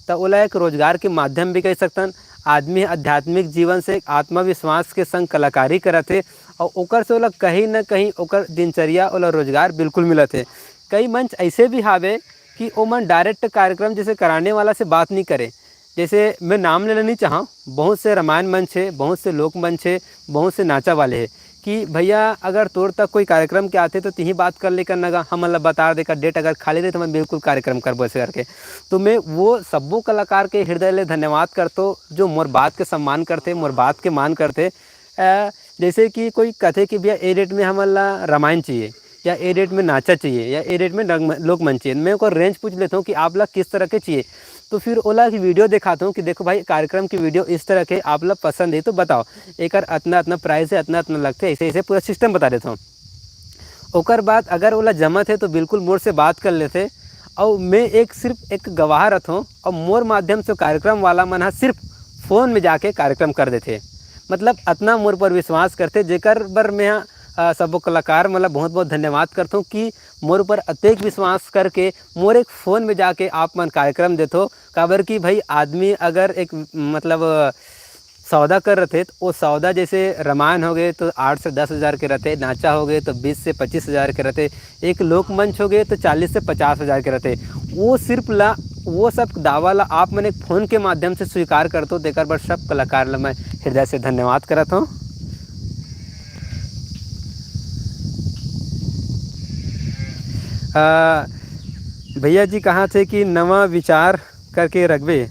त ओला एक रोजगार के माध्यम भी कह सकथन। आदमी आध्यात्मिक जीवन से आत्मविश्वास के संग कलाकारी करत हे, और ओकर से ओला कहीं न कहीं ओकर दिनचर्या, ओला रोजगार बिल्कुल मिलत हे। कई मंच ऐसे भी हावे कि ओमन direct कार्यक्रम जैसे कराने वाला से बात नहीं करे। जैसे मैं नाम लेना नहीं चाहूँ, बहुत से रामायण मंच है, बहुत से लोक मंच है, बहुत से नाचा वाले हैं कि भैया अगर तोर तक कोई कार्यक्रम के आते तो तिही बात कर लेकर नगा, हमन ला बता देकर date अगर खाली रहे तो मैं बिल्कुल कार्यक्रम करबो ऐसे करके। तो मैं वो सब्बो कलाकार के हृदय ले धन्यवाद करतो जो मोर बात के सम्मान करते, मोर बात के मान करते। अ, जैसे कि कोई कथे कि भैया ए date में हमन ला रामायण चाहिए, या ए date में नाचा चाहिए, या ए date में रंग-, लोकमंच चाहिए, मैं ओकर range पूछ लेता हूँ कि आप ला किस तरह के चाहिए। तो फिर ओला की video दिखाता हूँ कि देखो भाई, कार्यक्रम की video इस तरह के आप ला पसंद है तो बताओ, एकर अतना अतना price है, अतना अतना लगते, ऐसे ऐसे पूरा system बता देता हूँ। ओकर बाद अगर ओला जमत है तो बिल्कुल मोर से बात कर लेते, और मैं एक सिर्फ एक गवाह रहता हूँ, और मोर माध्यम से कार्यक्रम वाला मन हा सिर्फ phone में जाके कार्यक्रम कर देते। मतलब अतना मोर पर विश्वास करथे, जेकर बर मैं ह, अ, सबो कलाकार मन ल बहुत-बहुत धन्यवाद करथों कि मोर ऊपर अतेक विश्वास करके मोर एक फ़ोन में जाके आप मन कार्यक्रम देथो। काबर कि भाई, आदमी अगर एक, मतलब, सौदा कर रथे, तो वो सौदा जैसे रामायण हो गए तो आठ से दस हज़ार के रहते, नाचा हो गए तो बीस से पच्चीस हज़ार के रहते, एक लोकमंच हो गए तो चालीस से पचास हज़ार के रहते। वो सिर्फ ला, वो सब दावा ला आप मन एक फ़ोन के माध्यम से स्वीकार करथो, तेकर बर सब कलाकार ला मैं हृदय से धन्यवाद करत हूँ। अ, भैया जी कहा थे कि नवा विचार करके रखबे,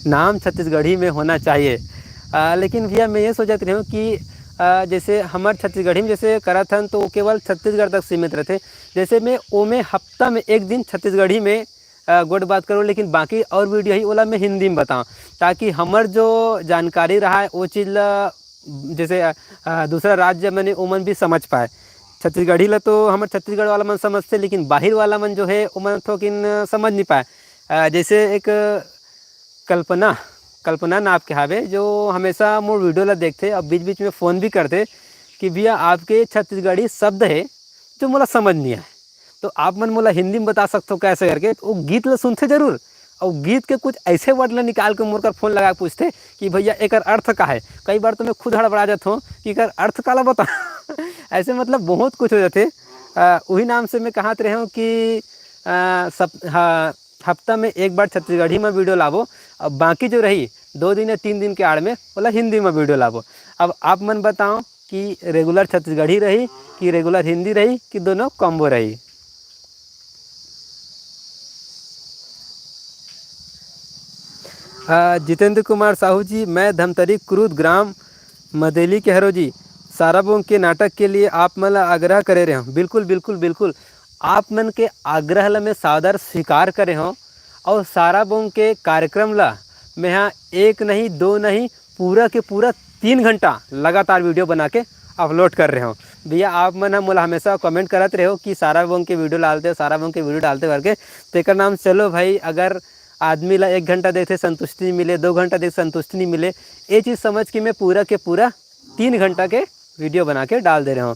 नाम छत्तीसगढ़ी में होना चाहिए। अ, लेकिन भैया, मैं ये सोचत रहे हूँ कि, अ, जैसे हमर छत्तीसगढ़ी में जैसे करत हन, तो वो केवल छत्तीसगढ़ तक सीमित रहते। जैसे मैं ओमे हफ्ता में एक दिन छत्तीसगढ़ी में, अ, गोठ बात करूँ, लेकिन बाकी और वीडियो ही ओला मैं हिंदी में बताऊँ, ताकि हमर जो जानकारी रहा है, वो चीज़ ला, जैसे, अ, अ, दूसरा राज्य मने ओमन भी समझ पाए। छत्तीसगढ़ी ला तो हमर छत्तीसगढ़ वाला मन समझथे, लेकिन बाहिर वाला मन जो है, ओमन थोकिन समझ नहीं पाए। अ, जैसे एक कल्पना, कल्पना नाप के हावे, जो हमेशा मोर वीडियो ला देखथे और बीच-बीच में फ़ोन भी करथे कि भैया, आपके छत्तीसगढ़ी शब्द है जो मोला समझ नहीं आए, तो आप मन मोला हिंदी में बता सकथो कैसे करके। वो गीत ला सुनथे जरूर, और गीत के कुछ ऐसे वर्ड ला निकाल के मोर कर फ़ोन लगा के पूछथे कि भैया, एकर अर्थ का है। कई बार तो मैं खुद हड़बड़ा जात हूँ कि एकर अर्थ काला बता। ऐसे मतलब बहुत कुछ हो जाथे। अ, वही नाम से मैं कहत रहे हूँ कि, अ, सब, हाँ, हफ्ता में एक बार छत्तीसगढ़ी में वीडियो लाबो, अब बाकी जो रही दो दिन या तीन दिन के आड़ में, ओला हिंदी में वीडियो लाबो। अब आप मन बताओ कि रेगुलर छत्तीसगढ़ी रही, कि रेगुलर हिंदी रही, कि दोनों कॉम्बो रही। अ, जितेंद्र कुमार साहू जी, मैं धमतरी क्रूद ग्राम मदेली के हरो जी। साराबोंग के नाटक के लिए आप मन ला आग्रह करे रहे हूँ। बिल्कुल, बिल्कुल, बिल्कुल। आप मन के आग्रह ला मैं सादर स्वीकार करे हूँ और साराबोंग के कार्यक्रम ला मैं हाँ एक नहीं, दो नहीं, पूरा के पूरा तीन घंटा लगातार वीडियो बना के अपलोड कर रहे हूँ। भैया, आप मन ह मोला हमेशा कमेंट करत रहे हो कि साराबोंग के वीडियो डालते हो, साराबोंग के वीडियो डालते हो करके। तेकर नाम चलो भाई, अगर आदमी ला एक घंटा देखते संतुष्टि नहीं मिले, दो घंटा देख संतुष्टि नहीं मिले, ये चीज़ समझ के मैं पूरा के पूरा तीन घंटा के वीडियो बना के डाल दे रहे हूँ।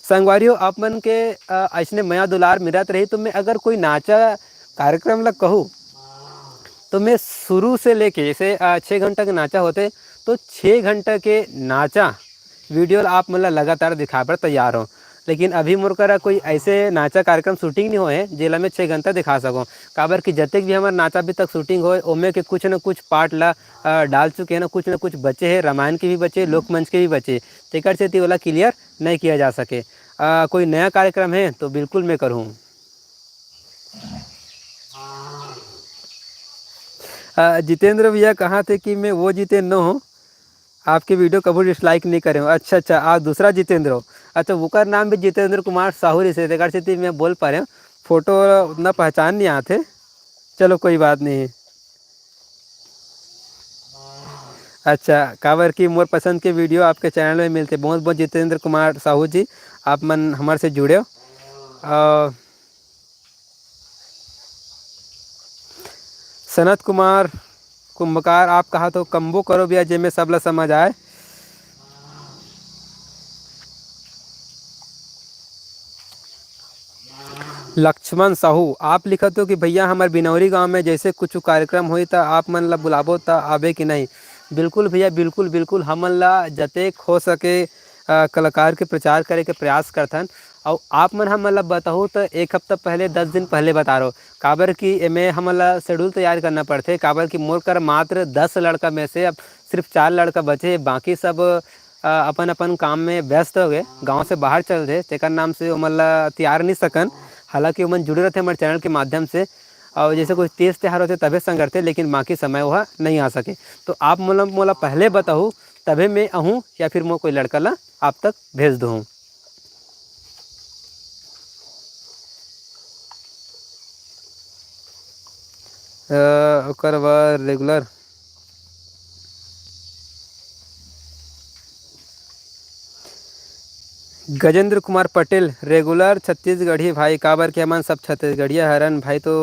संगवारी हो, आप मन के, अ, ऐसने मया दुलार मिलत रही, तो मैं अगर कोई नाचा कार्यक्रम ला कहूँ, तो मैं शुरू से लेके, जैसे, अ, छः घंटा के नाचा होते, तो छः घंटा के नाचा वीडियो ला आप मन ला लगातार दिखाए बर तैयार हो। लेकिन अभी मोर करा कोई ऐसे नाचा कार्यक्रम शूटिंग नहीं होए, जेला मैं छः घंटा दिखा सकूँ। काबर कि जतेक भी हमार नाचा अभी तक शूटिंग होए, ओमे के कुछ न कुछ पार्ट ला, अ, डाल चुके हैं ना, कुछ न कुछ बचे हैं, रामायण के भी बचे, लोकमंच के भी बचे। तेकर सेती ओला क्लियर नहीं किया जा सके। अ, कोई नया कार्यक्रम है, तो बिल्कुल मैं करूँ। अ, जितेंद्र भैया कहा थे कि मैं वो जितेंद्र हूँ, आपके वीडियो कभू डिसलाइक नहीं करे हूँ। अच्छा, अच्छा, आप दूसरा जितेंद्र हो। अच्छा, ओकर नाम भी जितेंद्र कुमार साहू रहिसे, तेकर सेती मैं बोल पा रहे हूँ। फोटो उतना पहचान नहीं आते, चलो कोई बात नहीं। अच्छा, काबर कि मोर पसंद के वीडियो आपके चैनल में मिलते। बहुत बहुत जितेंद्र कुमार साहू जी, आप मन हमारे से जुड़े हो। अ, सनत कुमार कुंभकार, आप कहा तो कम्बो करो भैया, जेमे सबला समझ आए। लक्ष्मण साहू, आप लिखत हो कि भैया, हमर बिनौरी गांव में जैसे कुछ कार्यक्रम होई, त आप मन ला बुलाबो, त आबे कि नहीं? बिल्कुल भैया, बिल्कुल, बिल्कुल, हमन ला जतेक हो सके, अ, कलाकार के प्रचार करे के प्रयास करथन। अउ आप मन ह, मतलब, बताहू, त एक हफ्ता पहले, दस दिन पहले बता रहो, काबर कि एमे हमन ला शेड्यूल तैयार करना पड़थे, काबर कि मोर कर मात्र दस लड़का में से अब सिर्फ चार लड़का बचे, बाकी सब, अ, अपन-अपन काम में व्यस्त हो गए, गांव से बाहर चल दे, तेकर नाम से ओमन ला तियार नहीं सकन। हालांकि ओमन जुड़े रहते हमारे चैनल के माध्यम से, और जैसे कोई तीज त्योहार होते तभे संग करते, लेकिन बाकी समय वह नहीं आ सके। तो आप मोला, मोला पहले बताहू, तभे मैं आहूँ या फिर मोर कोई लड़का ला आप तक भेज दूँ। अ, ओकर बाद रेगुलर गजेंद्र कुमार पटेल, रेगुलर छत्तीसगढ़ी भाई, काबर के हमन सब छत्तीसगढ़िया हरन भाई, तो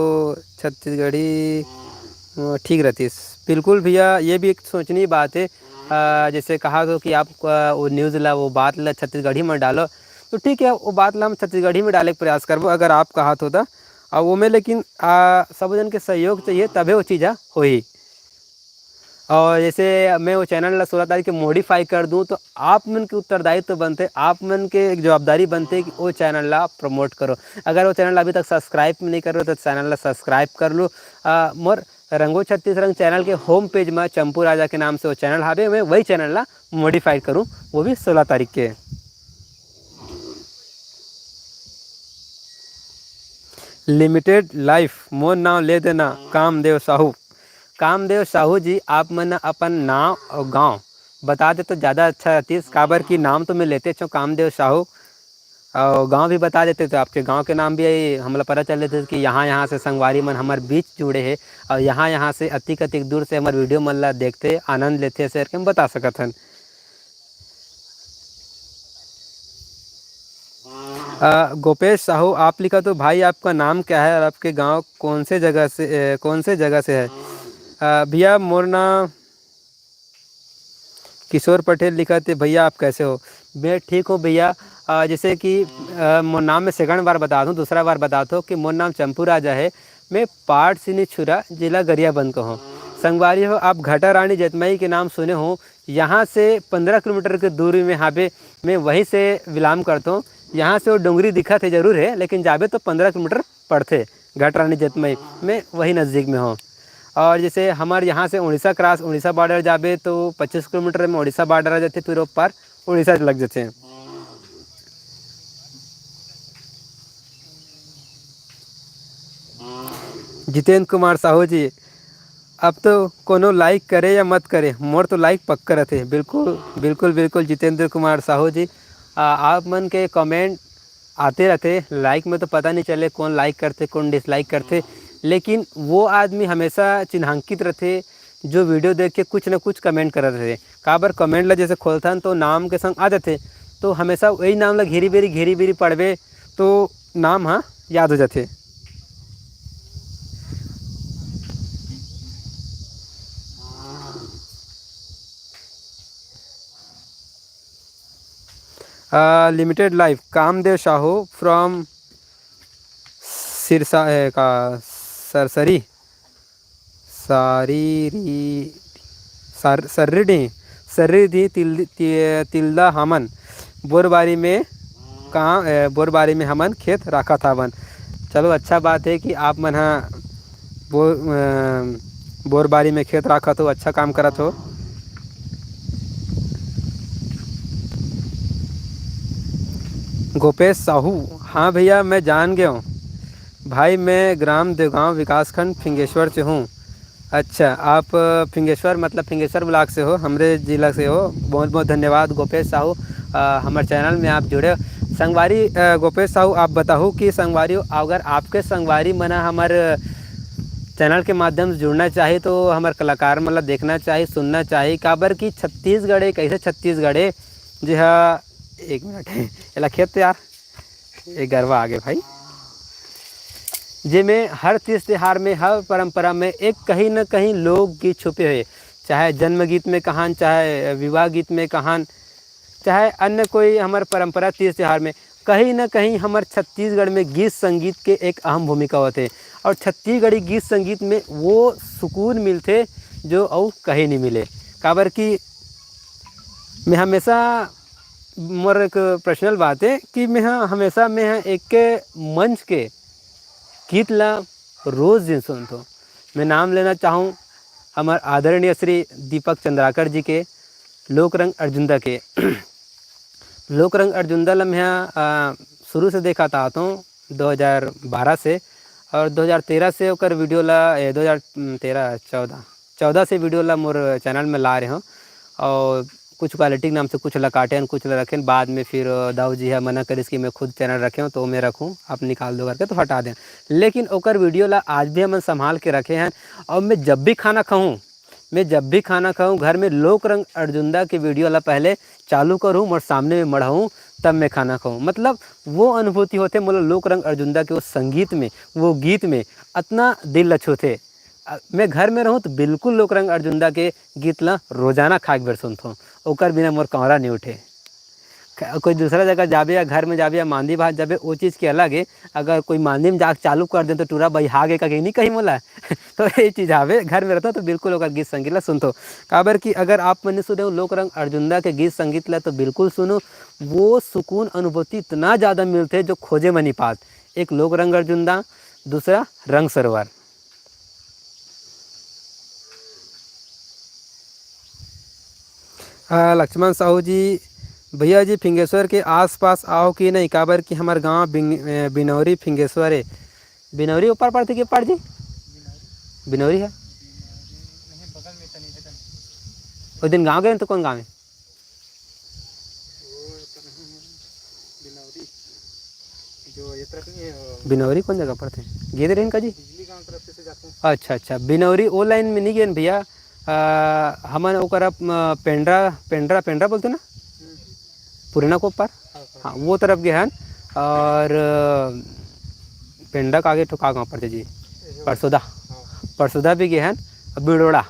छत्तीसगढ़ी, अ, ठीक रहतिस। बिल्कुल भैया, ये भी एक सोचनी बात है। अ, जैसे कहा तो कि आप, अ, वो न्यूज़ ला, वो बात ला छत्तीसगढ़ी में डालो, तो ठीक है, वो बात ला हम छत्तीसगढ़ी में डाले के प्रयास करबो, अगर आप कहा तो। ता और वो में लेकिन, अ, सब जन के सहयोग चाहिए, तभे वो चीज़ ह होही। और जैसे मैं वो चैनल ला सोलह तारीख के मॉडिफाई कर दूँ, तो आप मन के उत्तरदायित्व बनते, आप मन के एक जवाबदारी बनते कि वो चैनल ला प्रमोट करो। अगर वो चैनल अभी तक सब्सक्राइब नहीं कर रहे, तो चैनल ला सब्सक्राइब कर लो। अ, मोर रंगो छत्तीस रंग चैनल के होम पेज में चंपू राजा के नाम से वो चैनल हावे, मैं वही चैनल ला मॉडिफाइड करूँ, वो भी सोलह तारीख के। लिमिटेड लाइफ, मोर नाम ले देना, कामदेव साहू। कामदेव साहू जी, आप मन अपन नाम और गांव बता दे तो ज़्यादा अच्छा रहतीस, काबर कि नाम तो मैं लेते छो कामदेव साहू, और गांव भी बता देते तो आपके गांव के नाम भी हमला पता चल देते कि यहाँ यहाँ से संगवारी मन हमर बीच जुड़े हैं और यहाँ यहाँ से अतिक अतिक दूर से हमर वीडियो मन ला देखते, आनंद लेते, शेयर के हम बता सकत हन। अ, गोपेश साहू, आप लिखा तो भाई, आपका नाम क्या है और आपके गांव कौन से जगह से, अ, कौन से जगह से है? अ, भैया, मोर नाम किशोर पटेल लिखा थे, भैया आप कैसे हो? मैं ठीक हूँ भैया। अ, जैसे कि, अ, मोर नाम मैं सेकंड बार बता दूँ, दूसरा बार बता दूँ कि मोर नाम चंपू राजा है। मैं पाटसिनी छुरा, जिला गरियाबंद का हूँ। संगवारी हो, आप घटा रानी जतमई के नाम सुने हो, यहाँ से पंद्रह किलोमीटर के दूरी में हावे। मैं वहीं से बिलोंग करता हूँ। यहाँ से वो डोंगरी दिखत है, जरूर है, लेकिन जाबे तो पंद्रह किलोमीटर पड़थे। घट रानी जतमई, मैं वही नज़दीक में हूँ। और जैसे हमारे यहाँ से उड़ीसा क्रॉस, उड़ीसा बॉर्डर जाबे तो पच्चीस किलोमीटर में उड़ीसा बॉर्डर आ जाते, फिर वो पार उड़ीसा लग जाते। जितेंद्र कुमार साहू जी, अब तो कोनो लाइक करे या मत करे, मोर तो लाइक पक्का रहते। बिल्कुल, बिल्कुल, बिल्कुल, जितेंद्र कुमार साहू जी, आ, आप मन के कमेंट आते रहते। लाइक में तो पता नहीं चले कौन लाइक करते, कौन डिसलाइक करते, लेकिन वो आदमी हमेशा चिन्हांकित रहते, जो वीडियो देख के कुछ ना कुछ कमेंट करत रहते। काबर, कमेंट ला जैसे खोलथन तो नाम के संग आ जाते, तो हमेशा वही नाम ला घेरी बेरी, घेरी बेरी पढ़बे तो नाम ह याद हो जाथे। Limited life, Kamdev Sahu from Sirsa, ए, का, सरसरी, सारी री, सर, सर्री डी, सर्री दी तिल, ति-, तिल्दा हमन बोरबारी में का, ए, बोरबारी में हमन खेत राखत हावन। चलो, अच्छा बात है कि आप मन ह बो-, अ, बोरबारी में खेत राखत हो, अच्छा काम करत हो। गोपेश साहू, हाँ भैया, मैं जान गया हूँ। भाई, मैं ग्राम देवगांव, विकासखंड फिंगेश्वर से हूँ। अच्छा, आप, अ, फिंगेश्वर, मतलब फिंगेश्वर ब्लॉक से हो, हमरे जिला से हो। बहुत बहुत धन्यवाद गोपेश साहू, अ, हमर चैनल में आप जुड़े हो। संगवारी, अ, गोपेश साहू, आप बताहू कि संगवारी, अगर आपके संगवारी मन ह हमर चैनल के माध्यम से जुड़ना चाही, तो हमर कलाकार मन ला देखना चाही, सुनना चाही, काबर कि छत्तीसगढ़ एक ऐसे छत्तीसगढ़ है, जे ह, एक मिनट, एला खेत यार, ये गरवा आगे भाई, जेमे हर तीज त्योहार में, हर परंपरा में एक कहीं न कहीं लोकगीत छुपे हुए, चाहे जन्म गीत में कहान, चाहे विवाह गीत में कहान, चाहे अन्य कोई हमर परंपरा तीज त्योहार में, कहीं न कहीं हमर छत्तीसगढ़ में गीत संगीत के एक अहम भूमिका होथे। और छत्तीसगढ़ी गीत संगीत में वो सुकून मिलथे, जो अउ कहीं नहीं मिले। काबर कि मैं हमेशा, मोर एक पर्सनल बात है कि मैं ह-, हमेशा मैं ह एक मंच के गीत ला रोज दिन सुनथों। मैं नाम लेना चाहूँ हमर आदरणीय श्री दीपक चंद्राकर जी के, लोक रंग अर्जुंदा के। लोक रंग अर्जुंदा ला मैं ह, अ, शुरू से देखत आत हूँ, दो हज़ार बारह से, और दो हज़ार तेरह से ओकर वीडियो ला, ए, दो हज़ार तेरह, चौदह, चौदह से वीडियो ला मोर चैनल में ला रहे हों, और कुछ क्वालिटी के नाम से कुछ ला काटेन, कुछ ला रखेन। बाद में फिर दाऊ जी ह मना करिस कि मैं खुद चैनल रखे हों, तो मैं रखूँ, आप निकाल दो करके तो हटा देन। लेकिन ओकर वीडियो ला आज भी हमन संभाल के रखे हन, और मैं जब भी खाना खाऊँ, मैं जब भी खाना खाऊँ, घर में लोक रंग अर्जुंदा के वीडियो ला पहले चालू करूँ, मोर सामने में मढ़ाऊँ, तब मैं खाना खाऊँ। मतलब, वो अनुभूति होथे मोला लोक रंग अर्जुंदा के वो संगीत में, वो गीत में, अतना दिल ला छूथे। अ, मैं घर में रहूँ तो बिल्कुल लोकरंग अर्जुंदा के गीत ला रोजाना खाए के बेर सुनथों, ओकर बिना मोर कौरा नहीं उठे। क-, कोई दूसरा जगह जाबे या घर में जाबे या मांदी भात जाबे, वो चीज़ के अलग है। अगर कोई मांदी में जाके चालू कर दे तो टूरा बहिहा गे का नहीं कही मोला। तो ये चीज़ आवे, घर में रहता तो बिल्कुल ओकर गीत संगीत ला सुनथों। काबर कि अगर आप मन सुने हो लोकरंग अर्जुंदा के गीत संगीत ला तो बिल्कुल सुनो, वो सुकून अनुभूति इतना ज़्यादा मिलथे जो खोजे म नहीं पात। एक लोकरंग अर्जुंदा, दूसरा रंग सरोवर। आ, लक्ष्मण साहू जी, भैया जी फिंगेश्वर के आसपास आओ कि नहीं, काबर कि हमार गांव बिंग-, ए, बिनौरी फिंगेश्वर है। बिनौरी ऊपर पड़थे कि पार जी? बिनौरी है। वो दिन गांव गए तो कौन गांव है? बिनौरी कौन जगह पड़थे? गेदे रहिन का जी? अच्छा, अच्छा, बिनौरी ओ लाइन में नहीं गेन भैया। आ, हमन ओकर अब, अ, पेंड्रा, पेंड्रा, पेंड्रा बोलथे ना? पुरना कोपर? हाँ, वो तरफ गे हन। और, अ, पेंड्रा के आगे ठो का गाँव पड़थे जी? परसोदा। परसोदा भी गे हन। अब बिड़ोड़ा,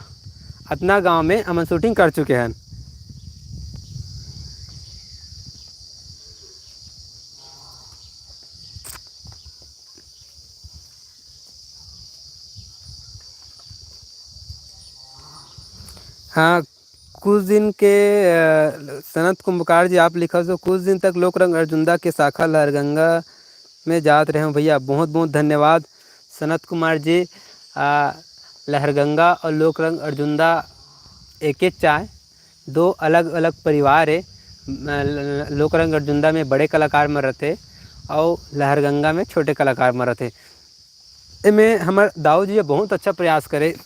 अतना गाँव में हमन shooting कर चुके हन। हाँ, कुछ दिन के, अ, सनत कुंभकार जी आप लिखत हो, "कुछ दिन तक लोकरंग अर्जुंदा के शाखा लहरगंगा में जात रहे हो भैया।" बहुत बहुत धन्यवाद सनत कुमार जी। अ, लहरगंगा और लोकरंग अर्जुंदा एक एक चाय, दो अलग-अलग परिवार हे। म-, ल-, ल-, लोकरंग अर्जुंदा में बड़े कलाकार मन रथे अउ लहरगंगा में छोटे कलाकार मन रथे। एमे हमर दाऊ जी ह बहुत अच्छा प्रयास करे,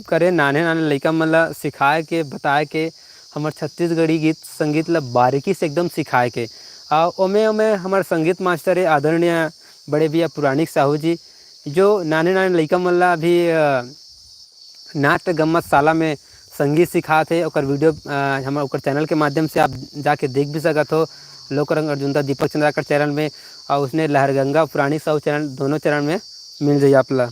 करे नान्हे-नान्हे लइका मन ल सिखाए के, बताए के, हमर छत्तीसगढ़ी गीत संगीत ल बारीकी से एकदम सिखाए के। अउ ओमे, ओमे हमर संगीत मास्टर हे आदरणीय बड़े भैया पुराणिक साहू जी, जो नान्हे-नान्हे लइका मन ल अभी, अ, नाट्य गम्मत शाला में संगीत सिखात हे, ओकर video, अ, हमर ओकर channel के माध्यम से आप जाके देख भी सकत हो, लोकरंग अर्जुंदा दीपक चंद्राकर channel में, और उसने लहरगंगा पुराणिक साहू channel, दोनों channel में मिल जाई आप ला।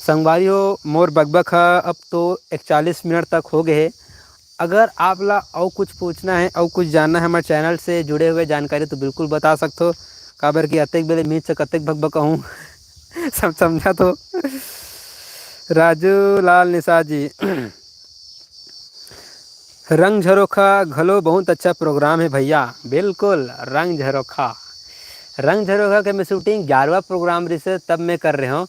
संगवारी हो, मोर बकबक ह अब तो इकतालीस मिनट तक हो गए हे। अगर आप ला अउ कुछ पूछना है, अउ कुछ जानना है हमर channel से जुड़े हुए जानकारी, तो बिल्कुल बता सकत हो, काबर कि अतेक बेले मीच से कतेक बकबकाहूँ। सब समझा तो। राजू लाल निषाद जी, रंग झरोखा घलो बहुत अच्छा program है भैया। बिल्कुल, रंग झरोखा, रंग झरोखा के मैं shooting ग्यारहवाँ program रिसे तब मैं कर रहे हूँ।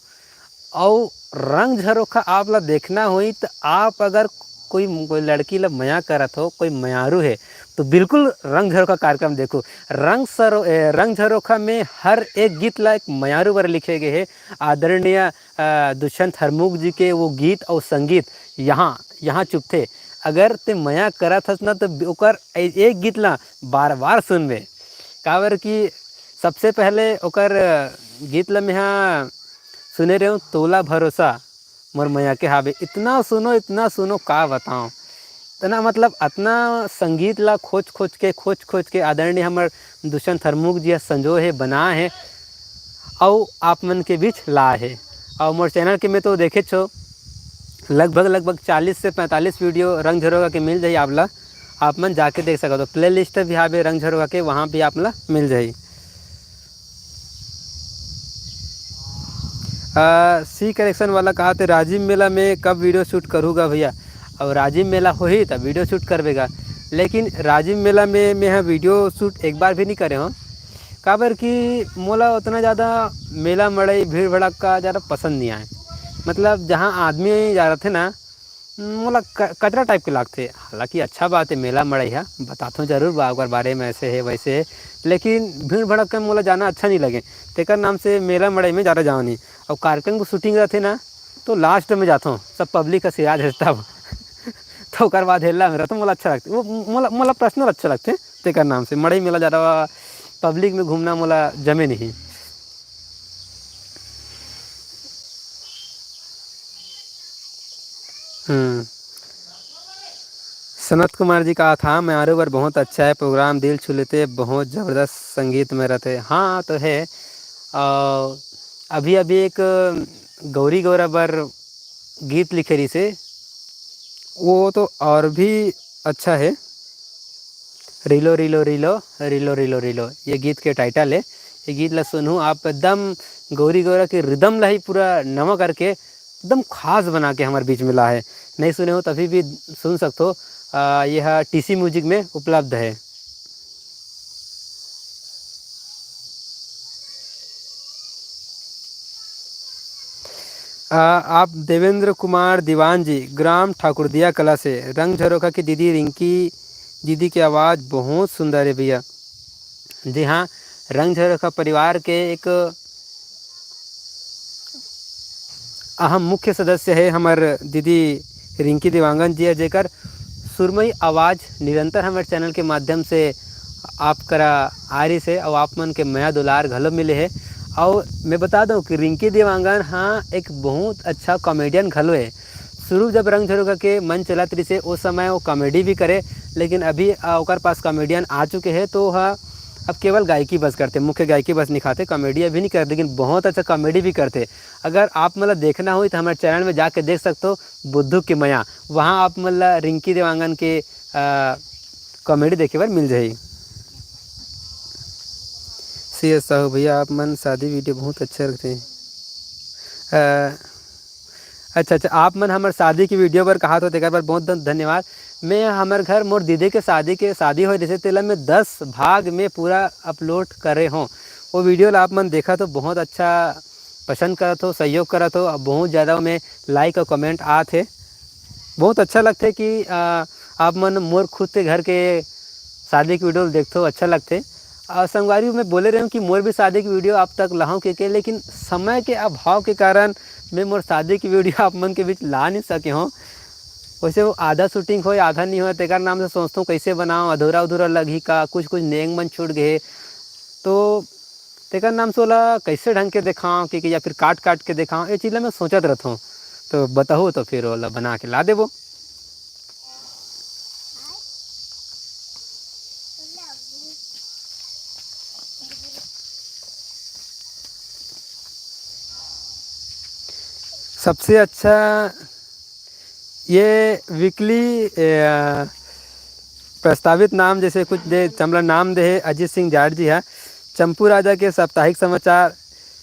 अउ रंग झरोखा आप ला देखना होई त आप अगर कोई, कोई लड़की ला मया करत हो, कोई मयारू है, तो बिल्कुल रंग झरोखा कार्यक्रम देखो। रंग सरो-, ए, रंग झरोखा में हर एक गीत ला एक मयारू बर लिखे गए है। आदरणीय, अ, दुष्यंत हरमुख जी के वो गीत और संगीत यहाँ, यहाँ चुभथे। अगर ते मया करत हस ना, तो ओकर ए-, एक गीत ला बार-बार सुनबे। काबर कि सबसे पहले ओकर गीत ला मेहा सुने रहेंव, तोला भरोसा मोर मया के हावे। इतना सुनो, इतना सुनो, का बताओ। इतना, मतलब, अतना संगीत ला खोज खोज के, खोज खोज के आदरणीय हमर दुष्यंत हरमुख जी ह संजोए हे, बनाए हे, अउ आप मन के बीच लाए हे। अउ मोर channel के में तो देखेच हो, लगभग, लगभग चालीस से पैंतालीस video रंग झरोखा के मिल जाही आप ला। आप मन जाके देख सकत हो, playlist भी हावे रंग झरोखा के, वहाँ भी आप ला मिल जाही। अ, C Correction वाला कहा थे, "राजिम मेला में कब video shoot करहू गा भैया?" अब राजिम मेला होही, तब video shoot करबे गा। लेकिन राजिम मेला में मैं ह video shoot एक बार भी नहीं करे हों, काबर कि मोला उतना ज़्यादा मेला मड़ई, भीड़ भड़क्का ज़्यादा पसंद नहीं आए। मतलब, जहाँ आदमी जा रथे ना, मोला क-, कचरा type के लागथे। हालांकि अच्छा बात है, मेला मड़ई ह, बताथों जरूर बा ओकर बारे में, ऐसे है, वैसे है, लेकिन भीड़ भड़क्का में मोला जाना अच्छा नहीं लगे। तेकर नाम से मेला मड़ई में ज़्यादा जाओ नहीं। और कार्यक्रम के shooting रहथे ना, तो last में जाथों, सब public ह सिरा जथे तब। तो ओकर बाद हेल्ला में रहथों, मोला अच्छा लगथे, वो मोला, मोला personal अच्छा लगथे। तेकर नाम से मड़ई मेला ज़्यादा public में घूमना मोला जमे नहीं। हम्म। सनत कुमार जी कहा था, "मयारू बर बहुत अच्छा है program, दिल छू लेथे, बहुत जबरदस्त संगीत में रहथे।" हाँ, तो है। और अभी, अभी एक गौरी गौरा बर गीत लिखे रिहिसे, वो तो और भी अच्छा है। रिलो रिलो रिलो, रिलो रिलो रिलो, ये गीत के टाइटल है। ये गीत ला सुनहू आप, एकदम गौरी गौरा के रिदम ला ही पूरा नवा करके एकदम खास बना के हमारे बीच में ला है। नहीं सुने हो तभी भी सुन सकते हो। आ, यह टीसी म्यूजिक में उपलब्ध है। आ, आप देवेंद्र कुमार दीवान जी, ग्राम ठाकुरदिया कला से, रंग झरोखा की दीदी रिंकी दीदी की आवाज़ बहुत सुंदर है भैया। जी हाँ, रंग झरोखा परिवार के एक अहम मुख्य सदस्य है हमर दीदी रिंकी देवांगन जी है, जेकर सुरमई आवाज़ निरंतर हमर चैनल के माध्यम से आप करा आ रही से, और आप मन के मया दुलार घलो मिले है। और मैं बता दूं कि रिंकी देवांगन हाँ एक बहुत अच्छा कॉमेडियन घलो है। शुरू जब रंग झरोखा के मन चलत रहिसे, ओ समय वो कॉमेडी भी करे, लेकिन अभी, आ, ओकर पास कॉमेडियन आ चुके हैं, तो ह अब केवल गायकी बस करते, मुख्य गायकी बस नहीं खाते, कॉमेडी अभी नहीं करते, लेकिन बहुत अच्छा कॉमेडी भी करते। अगर आप मन ला देखना होई, तो हमारे चैनल में जाके देख सकते हो, बुद्धू की मया। वहाँ आप मन ला रिंकी देवांगन के, आ, कॉमेडी देखे बर मिल जाही। सी एस साहू भैया, आप मन शादी वीडियो बहुत अच्छा रखते हैं। अ, अच्छा, अच्छा, आप मन हमर शादी की वीडियो बर कहा तो तेकर बर बहुत बहुत धन्यवाद। मैं हमर घर मोर दीदी के शादी के, शादी होए रहिसे, तेला मैं दस भाग में पूरा अपलोड करे हों। वो वीडियो ला आप मन देखा तो बहुत अच्छा पसंद करत हो, सहयोग करत हो, अब बहुत ज़्यादा ओमे लाइक और कमेंट आत हे। बहुत अच्छा लगथे कि, अ, आप मन मोर खुद के घर के शादी के वीडियो ल देखथो, अच्छा लगथे। अ, संगवारी, मैं बोले रहेंव कि मोर भी शादी के वीडियो आप तक लाहूँ के, के, लेकिन समय के अभाव के कारण मैं मोर शादी के वीडियो आप मन के बीच ला नहीं सके हों। वैसे वो आधा शूटिंग होए, आधा नहीं होए, तेकर नाम से सोचथों कैसे बनाओ, अधूरा अधूरा लगही का, कुछ कुछ नेंग मन छूट गए। तो तेकर नाम से ओला कैसे ढंग के देखाओ कि, कि या फिर काट काट के देखाओ, ये चीज ला मैं सोचत रहथों। तो बताहू तो फिर ओला बना के ला देबो। सबसे अच्छा ये वीकली, ए, प्रस्तावित नाम जैसे कुछ दे, चमला नाम दे हे अजीत सिंह जाट जी हा। चंपू राजा के साप्ताहिक समाचार,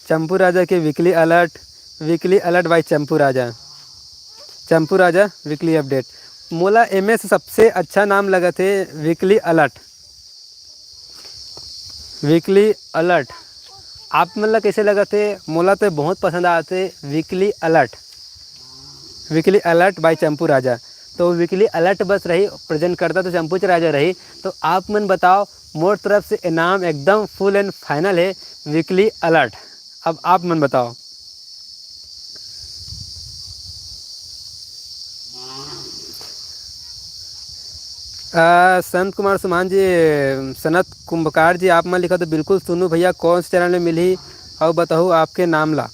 चंपू राजा के वीकली अलर्ट, वीकली अलर्ट बाय चंपू राजा, चंपू राजा वीकली अपडेट। मोला एमे से सबसे अच्छा नाम लगत हे वीकली अलर्ट। वीकली अलर्ट आप मन ला कैसे लगत हे? मोला तो बहुत पसंद आते वीकली अलर्ट, वीकली अलर्ट बाय चंपू राजा। तो वीकली अलर्ट बस रही, प्रेजेंट करता तो चंपू राजा रही। तो आप मन बताओ, मोर तरफ से इनाम एकदम फुल एंड फाइनल है वीकली अलर्ट। अब आप मन बताओ। अ, संत कुमार सुमन जी, सनत कुंभकार जी, आप मन लिखा तो बिल्कुल सुनू भैया, कौन से चैनल में मिलही, अउ बताहू आपके नाम ला।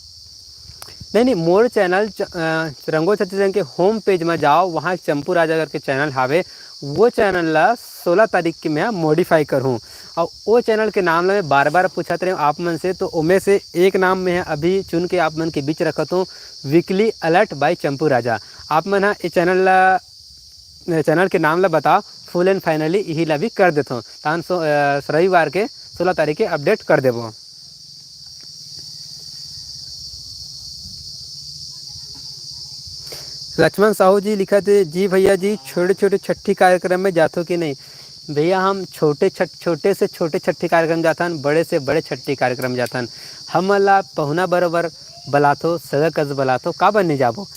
नहीं, नहीं, मोर चैनल च-, अ, रंगो छत्तीसगढ़ के होम पेज में जाओ, वहाँ एक चंपू राजा करके चैनल हावे, वो चैनल ला सोलह तारीख के मैं मॉडिफाई करहूँ, और वो चैनल के नाम ला मैं बार बार पूछत रहे हूँ आप मन से, तो ओमे से एक नाम में अभी चुन के आप मन के बीच रखत हूँ, वीकली अलर्ट बाय चंपू राजा। आप मन हा ये चैनल ला, चैनल के नाम ला बताओ, फुल एंड फाइनली यही ला भी कर देथों। तान सो, अ, रविवार के सोलह तारीख के अपडेट कर देबो। लक्ष्मण साहू जी लिखत हे, "जी भैया जी, छोटे छोटे छट्ठी कार्यक्रम में जाथो कि नहीं?" भैया, हम छोटे छठ-, छोटे से छोटे छट्ठी कार्यक्रम जाथन, बड़े से बड़े छट्ठी कार्यक्रम जाथन। हमन ला पहुना बरोबर बलाथो, सगा कस बलाथो, काबर नहीं जाबो?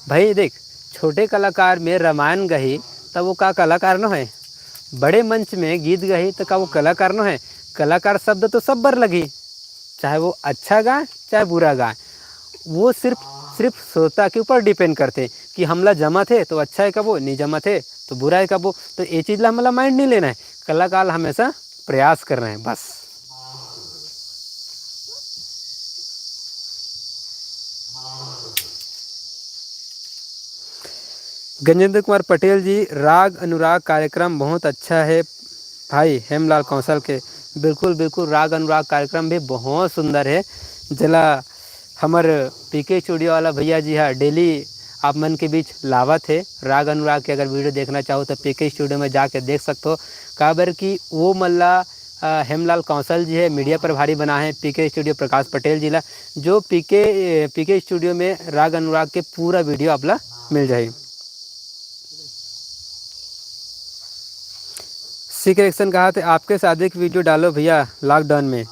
भाई देख, छोटे कलाकार में रामायण गही, तब वो का कलाकार न होय? बड़े मंच में गीत गही, तो का वो कलाकार न होय? कलाकार शब्द तो सब बर लगही, चाहे वो अच्छा गाए, चाहे बुरा गाए। वो सिर्फ, सिर्फ श्रोता के ऊपर डिपेंड करथे कि हमला जमत हे तो अच्छा हे कबो, नहीं जमत हे तो बुरा हे कबो। तो ये चीज ला हमला माइंड नहीं लेना है, कलाकार हमेशा प्रयास करना है बस। गजेंद्र कुमार पटेल जी, राग अनुराग कार्यक्रम बहुत अच्छा है भाई हेमलाल कौशल के। बिल्कुल, बिल्कुल, राग अनुराग कार्यक्रम भी बहुत सुंदर है, जेला हमर पीके स्टूडियो वाला भैया जी हा डेली आप मन के बीच लावत हे राग अनुराग के। अगर वीडियो देखना चाहो तो पीके स्टूडियो में जाके देख सकथो, काबर कि वो मल्ला अ, हेमलाल कौशल जी हे, मीडिया प्रभारी बना हे पीके स्टूडियो प्रकाश पटेल जी ला, जो पीके पीके स्टूडियो में राग अनुराग के पूरा वीडियो आप ला मिल जाही। सिख एक्शन कहा थे आपके शादी की वीडियो डालो भैया लॉकडाउन में।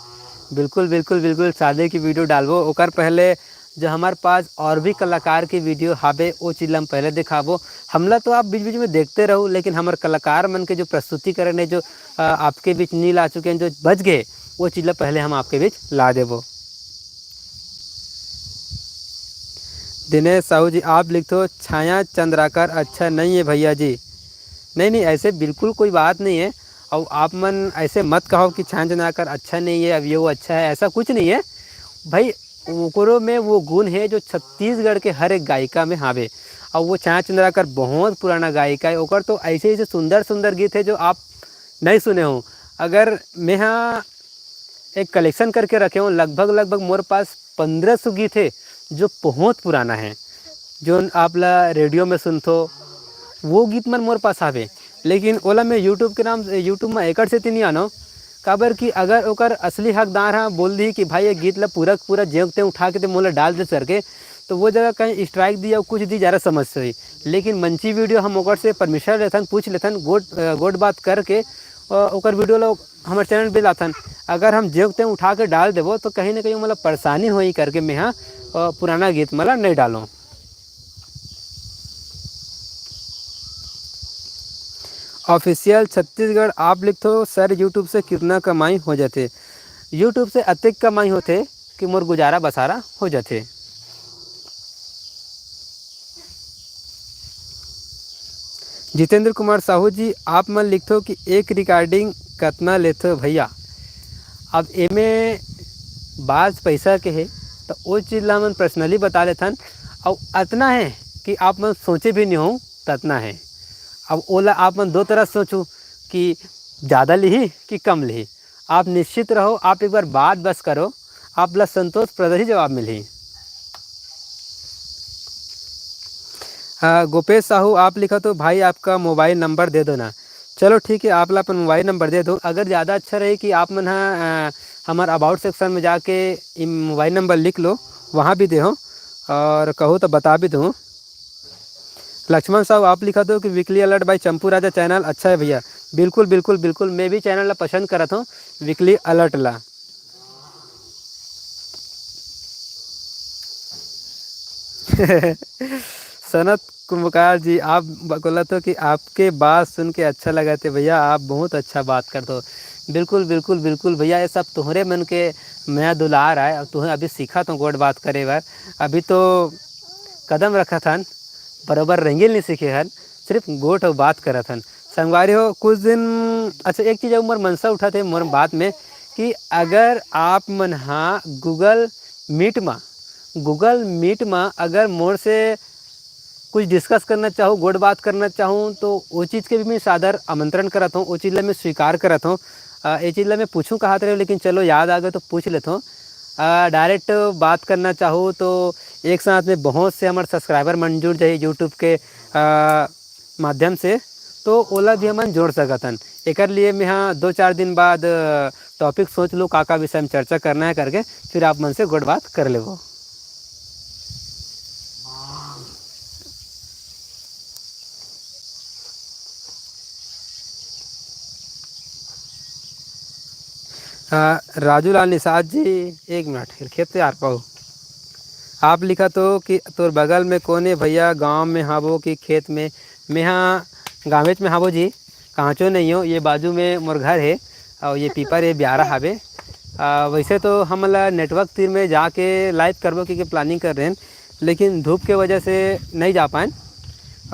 बिल्कुल बिल्कुल बिल्कुल, शादी की वीडियो डालबो। ओकर पहले जो हमारे पास और भी कलाकार की वीडियो हाबे, वो चीज ला हम पहले दिखाबो। हमला तो आप बीच बीच में देखते रहो, लेकिन हमारे कलाकार मन के जो प्रस्तुतिकरण है, जो अ, आपके बीच नहीं ला चुके हैं, जो बच गए, वो चीज ला पहले हम आपके बीच ला देबो। दिनेश साहू जी आप लिखथो, छाया चंद्राकर अच्छा नहीं है भैया जी। नहीं नहीं, ऐसे बिल्कुल कोई बात नहीं है। और आप मन ऐसे मत कहो कि छाया चंद्राकर अच्छा नहीं है, अब ये वो अच्छा है, ऐसा कुछ नहीं है भाई। ओकरो में वो गुण है जो छत्तीसगढ़ के हर एक गायिका में हावे। और वो छाया चंद्राकर बहुत पुराना गायिका है, ओकर तो ऐसे ऐसे सुंदर सुंदर गीत है जो आप नहीं सुने हो। अगर मैं हाँ एक कलेक्शन करके रखे हूँ, लगभग लगभग मोर पास पंद्रह सौ गीत है जो बहुत पुराना है, जो आप ला रेडियो में सुनथो, वो गीत मन मोर पास आवे। लेकिन ओला मैं यूट्यूब के नाम, यूट्यूब में एकड़ से नहीं आनो, काबर कि अगर ओकर असली हकदार हा बोल दी कि भाई ये गीत ला पूरा पूरा जेव ते उठा के ते मोला डाल दे करके, तो वो जगह कहीं स्ट्राइक दी या कुछ दी, ज़्यादा समस्या हुई। लेकिन मंची वीडियो हम ओकर से परमिशन लेथन, पूछ लेथन, गोट अ, गोट बात करके अ, ओकर वीडियो ला हमर चैनल पे लाथन। अगर हम जेव ते उठा के डाल देबो तो कहीं ना कहीं मतलब परेशानी होई करके मैं हा अ, पुराना गीत मला नहीं डालो। ऑफिशियल छत्तीसगढ़ आप लिखथो, सर यूट्यूब से कितना कमाई हो जाथे? यूट्यूब से अतेक कमाई होथे कि मोर गुजारा बसारा हो जाथे। जितेंद्र कुमार साहू जी आप मन लिखथो कि एक रिकॉर्डिंग कतना लेथो भैया? अब एमे बात पैसा के हे, तो वो चीज़ ला हमन पर्सनली बता लेथन। और अतना है कि आप मन सोचे भी नहीं हो, ततना है। अब ओला आप मन दो तरह से सोचो कि ज़्यादा लिही कि कम लिही। आप निश्चित रहो, आप एक बार बात बस करो, आप ला संतोष प्रदर ही जवाब मिलही। हाँ, गोपेश साहू आप लिखा तो भाई आपका मोबाइल नंबर दे दो ना। चलो ठीक है, आप ला अपन मोबाइल नंबर दे दो। अगर ज़्यादा अच्छा रहे कि आप मन हा अ, हमार अबाउट सेक्शन में जाके ई मोबाइल नंबर लिख लो, वहाँ भी दे हो और कहो तो बता भी दूँ। लक्ष्मण साहू आप लिखा दो कि वीकली अलर्ट बाय चंपू राजा चैनल अच्छा है भैया। बिल्कुल बिल्कुल बिल्कुल, मैं भी चैनल ला पसंद करत हूँ, वीकली अलर्ट ला। सनत कुंभकार जी आप बोला तो कि आपके बात सुन के अच्छा लगा थे भैया, आप बहुत अच्छा बात कर दो। बिल्कुल बिल्कुल बिल्कुल भैया, ये सब तुम्हारे मन के मया दुलार आए। अब तुम्हें अभी सीखा तो गोट बात करे बार, अभी तो कदम रखा था, बरोबर रंगील नहीं सीखे हन, सिर्फ गोठ अउ बात करत हन। संगवारी हो, कुछ दिन, अच्छा, एक चीज़ अउ मोर मनसा उठा थे मोर बात में कि अगर आप मन हा गूगल मीट मा, गूगल मीट मा अगर मोर से कुछ डिस्कस करना चाहूँ, गोठ बात करना चाहूँ, तो वो चीज़ के भी मैं सादर आमंत्रण करत हूँ, वो चीज़ ला मैं स्वीकार करत हूँ। अ, ये चीज़ ला मैं पूछूँ कहत रहे, लेकिन चलो याद आ गए तो पूछ लेत हूँ। अ, डायरेक्ट बात करना चाहूँ तो एक साथ में बहुत से हमारे सब्सक्राइबर मन जुड़ जाए यूट्यूब के अ, माध्यम से, तो ओला भी हमन जोड़ सकत हन। एकर लिए मैं हा दो चार दिन बाद अ, टॉपिक सोच लूँ, का का विषय में चर्चा करना है करके, फिर आप मन से गोठ बात कर लेबो। हाँ, राजू लाल निषाद जी, एक मिनट, फिर खेत से आर पाऊ। आप लिखा तो कि तोर बगल में कौन है भैया, गांव में हाबो कि खेत में? मैं हाँ गाँवेच में हाबो जी, कहाँचो नहीं हो। ये बाजू में मोर घर है और ये पीपर, ये ब्यारा हाबे। आ, वैसे तो हमन ला नेटवर्क तीर में जाके लाइव करबो के, के प्लानिंग कर रहे हैं, लेकिन धूप के वजह से नहीं जा पाएन।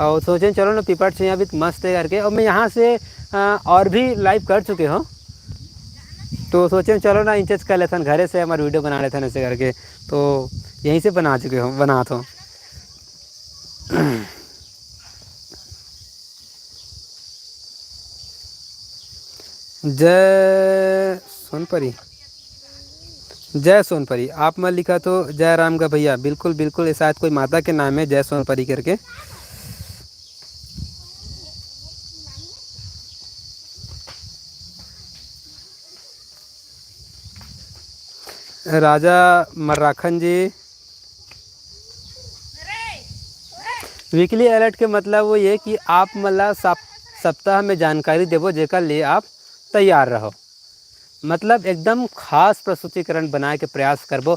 और सोचें चलो ना पीपर छाया भी मस्त है करके, और मैं यहाँ से आ, और भी लाइव कर चुके हो, तो सोचें चलो ना इंचेज कर लेथन, घरे से हमारे वीडियो बना लेथन ऐसे करके, तो यहीं से बना चुके हो, बना तो। जय सोनपरी। जय सोनपरी, आप मन लिखत हो जय राम का भैया, बिल्कुल बिल्कुल, ये शायद कोई माता के नाम है जय सोनपरी करके। राजा मर्राखन जी, वीकली अलर्ट के मतलब वो ये कि आप मन ला सप-, सप्ताह में जानकारी देबो, जेकर लिए आप तैयार रहो। मतलब एकदम खास प्रस्तुतिकरण बनाए के प्रयास करबो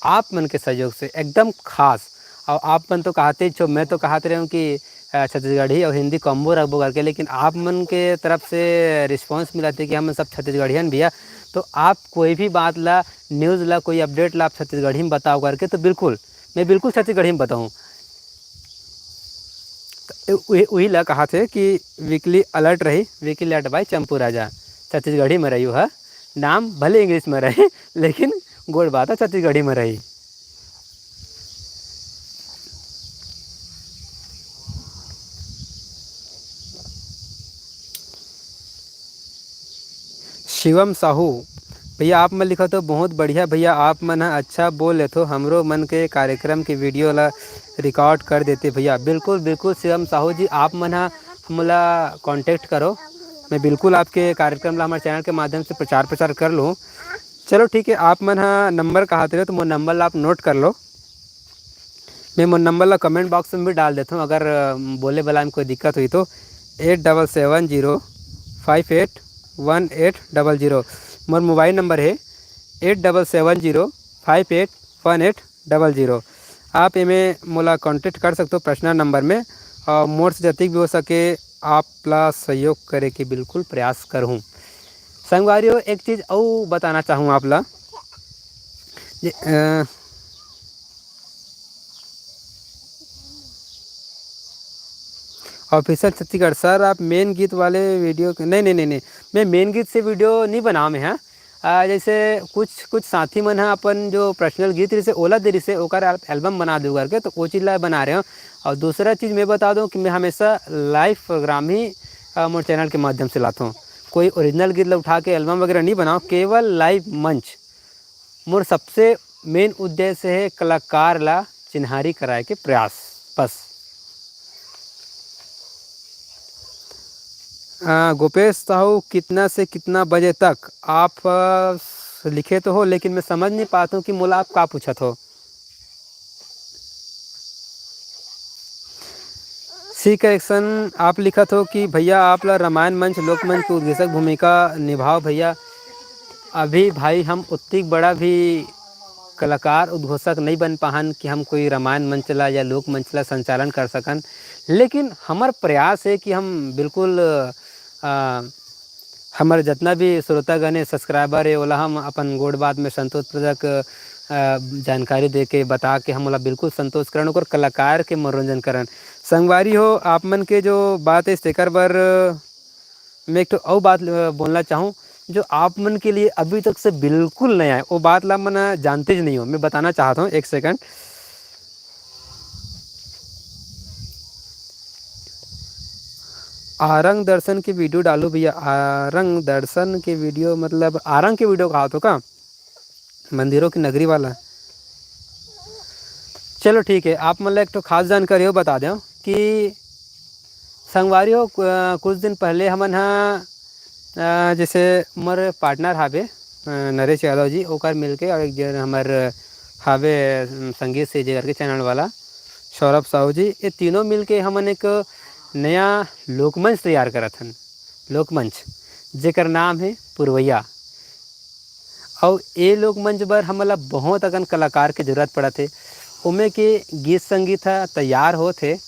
आप मन के सहयोग से, एकदम खास। और आप मन तो कहते ही छो, मैं तो कहते रहूँ कि, अ, छत्तीसगढ़ी और हिंदी कॉम्बो रखबो करके, लेकिन आप मन के तरफ से रिस्पॉन्स मिला थे कि हम सब छत्तीसगढ़ियन भैया, तो आप कोई भी बात ला, न्यूज़ ला, कोई अपडेट ला आप छत्तीसगढ़ी में बताओ करके, तो बिल्कुल, मैं बिल्कुल छत्तीसगढ़ी में बताऊँ। त उ-, उही, उही ला कहा थे कि वीकली अलर्ट रही, वीकली अलर्ट बाय चंपू राजा। छत्तीसगढ़ी में रही ह, नाम भले इंग्लिश में रही, लेकिन गोड़ बात ह छत्तीसगढ़ी में रही। शिवम साहू, भैया आप मन लिखत हो, बहुत बढ़िया भैया, आप मन ह अच्छा बोल लेथो, हमरो मन के कार्यक्रम के वीडियो ला रिकॉर्ड कर देते भैया। बिल्कुल बिल्कुल शिवम साहू जी, आप मन ह हमला कॉन्टैक्ट करो, मैं बिल्कुल आपके कार्यक्रम ला हमारे चैनल के माध्यम से प्रचार प्रचार कर लूँ। चलो ठीक है, आप मन ह नंबर कहा रहे हो तो मोर नंबर ला आप नोट कर लो। मैं मोर नंबर ला कमेंट बॉक्स में भी डाल देता हूँ, अगर, अ, बोले वाला में कोई दिक्कत हुई तो। Eight double seven zero five eight one eight double zero. मोर मोबाइल नंबर है eight double seven zero five eight one eight double zero. आप एमे मोला कॉन्टैक्ट कर सकते हो पर्सनल नंबर में, और मोर से जतिक भी हो सके आप ला सहयोग करे के बिल्कुल प्रयास करहूँ। संगवारी हो, एक चीज़ अउ बताना चाहूँ आप ला। जे, अ, ऑफिशियल छत्तीसगढ़ सर, आप मेन गीत वाले वीडियो के, नहीं, नहीं, नहीं, नहीं, मैं मेन गीत से वीडियो नहीं बनावे हैं। आ, जैसे कुछ, कुछ साथी मन ह अपन जो पर्सनल गीत रिसे ओला दे रिसे ओकर एल-, एल्बम बना दो करके, तो वो चीज़ ला बना रहे हो। और दूसरा चीज़ मैं बता दूं कि मैं हमेशा लाइव प्रोग्राम ही, आ, मोर चैनल के माध्यम से लाता हूँ। कोई ओरिजिनल गीत ला उठा के एल्बम वगैरह नहीं बनाओ, केवल लाइव मंच। मोर सबसे मेन उद्देश्य है कलाकार ला चिन्हारी कराए के प्रयास, बस। आ, गोपेश साहू, कितना से कितना बजे तक? आप, आ, लिखे तो हो, लेकिन मैं समझ नहीं पाता हूँ कि मोला आप का पूछत हो। सी करेक्शन, आप लिखत हो कि भैया आप ला रामायण मंच, लोकमंच के उद्घोषक भूमिका निभाओ भैया। अभी भाई हम उतनी बड़ा भी कलाकार उद्घोषक नहीं बन पाहन कि हम कोई रामायण मंच ला या लोक मंच ला संचालन कर सकन, लेकिन हमर प्रयास है कि हम बिल्कुल, अ, हमर जितना भी श्रोतागण है, सब्सक्राइबर है, ओला हम अपन गोठ बात में संतोषप्रदक, अ, जानकारी दे के, बता के हम ओला बिल्कुल संतोष करन, ओकर कलाकार के मनोरंजन करन। संगवारी हो, आप मन के जो बात है, तेकर बर मैं एक ठो अउ बात, अ, बोलना चाहूँ, जो आप मन के लिए अभी तक से बिल्कुल नया है, वो बात ला मन जानते ही नहीं हो। मैं बताना चाहता हूँ, एक सेकंड। आरंग दर्शन के वीडियो डालो भैया, आरंग दर्शन के वीडियो, मतलब आरंग के वीडियो कहा तो का? मंदिरों की नगरी वाला। चलो ठीक है, आप मन ला एक ठो खास जानकारी हो बता दें कि संगवारी हो, अ, कुछ दिन पहले हमन ह, अ, जैसे मोर पार्टनर हावे, अ, नरेश यादव जी, ओकर मिलके, और एक जन हमर हावे, अम, संगीत से जे करके चैनल वाला सौरभ साहू जी, ये तीनों मिलके हमन एक नया लोकमंच तैयार करत हन, लोकमंच, जेकर नाम है पुरवैया। अउ ए लोकमंच बर हमन ला बहुत अकन कलाकार के जरूरत पड़त हे। ओमे के गीत संगीत ह तैयार होत हे। अ,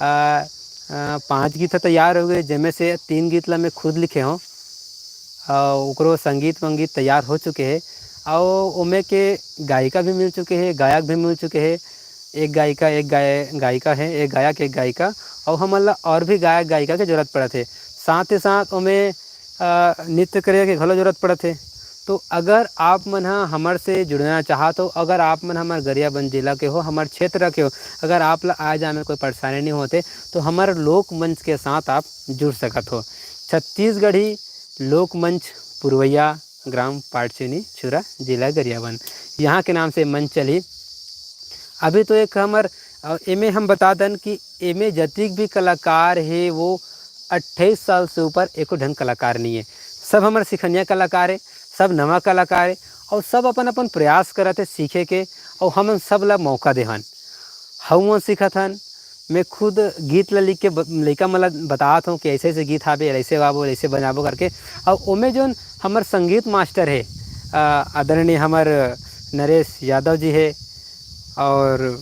अ, पाँच गीत ह तैयार हो गए, जेमे से तीन गीत ला मैं खुद लिखे हों। अ, ओकरो संगीत वंगीत तैयार हो चुके हे। अउ ओमे के गायिका भी मिल चुके हे, गायक भी मिल चुके हे। एक गायिका, एक गाय-, गायिका हे, एक गायक, एक गायिका। अउ हमन ला और भी गायक गायिका के जरूरत पड़त हे। साथ ही साथ ओमे अ, नृत्य करे के घलो जरूरत पड़त हे। तो अगर आप मन ह हमर से जुड़ना चाहत हो, अगर आप मन हमर गरियाबंद जिला के हो, हमर क्षेत्र के हो, अगर आप ला आए जाए में कोई परेशानी नहीं होते, तो हमर लोक मंच के साथ आप जुड़ सकत हो। छत्तीसगढ़ी लोक मंच पुरवैया ग्राम पाटचीनी छुरा, जिला गरियाबंद। यहाँ के नाम से मंच चलही। अभी तो एक हमर, अ, एमे हम बता दन कि एमे जतिक भी कलाकार हे, वो अट्ठाईस साल से ऊपर एको झन कलाकार नहीं है। सब हमर सिखनिया कलाकार है, सब नवा कलाकार है, और सब अपन अपन प्रयास करत है सीखे के, और हमन सब ला मौका देहन। हउवं सीखत हन। मैं खुद गीत ला लिख के ब-, लइका मन ला बतात हूँ कि ऐसे ऐसे गीत हावे, ऐसे गाबो, ऐसे बजाबो करके। और ओमे जोन हमर संगीत मास्टर है, अ, आदरणीय हमर नरेश यादव जी है, और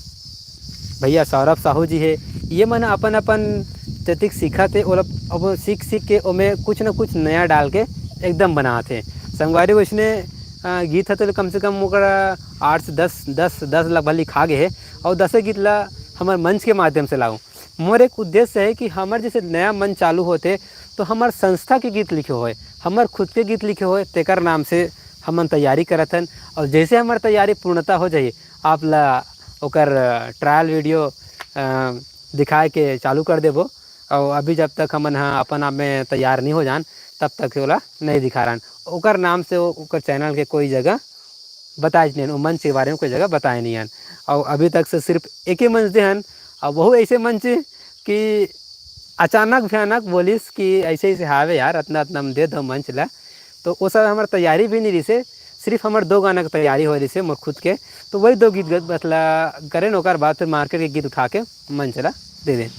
भैया सौरभ साहू जी है, ये मन अपन अपन जतिक सीखत है, ओला अब सीख सीख के ओमे कुछ न कुछ नया डाल के एकदम बनात है। संगवारी, वैसने, अ, गीत ह तो कम से कम ओकर आठ से दस, दस, दस लगभग लिखा गे है, और दसे गीत ला हमर मंच के माध्यम से लाऊं। मोर एक उद्देश्य है कि हमर जैसे नया मंच चालू होते, तो हमर संस्था के गीत लिखे होए, हमर खुद के गीत लिखे होए, तेकर नाम से हमन तैयारी करत हन। और जैसे हमर तैयारी पूर्णता हो जाही, आप ला ओकर trial video, अ, दिखाए के चालू कर देबो। और अभी जब तक हमन ह अपन आप में तैयार नहीं हो जान, तब तक ओला नहीं दिखा रहन। ओकर नाम से ओ-, ओकर channel के कोई जगह बताए नहीं हन, वो मंच के बारे में कोई जगह बताए नहीं हन। और अभी तक से सिर्फ एक ही मंच दे हन, और वहू ऐसे मंच कि अचानक भयानक बोलिस कि ऐसे ऐसे हावे यार, अतना अतना हम दे दो मंच ला। तो वो सब हमर तैयारी भी नहीं रहिसे, सिर्फ हमर दो गाना के तैयारी हो रहिसे मोर खुद के। तो वही दो गीत गत बतला करेन, ओकर बाद फिर market के गीत उठा के मंच ला दे देन।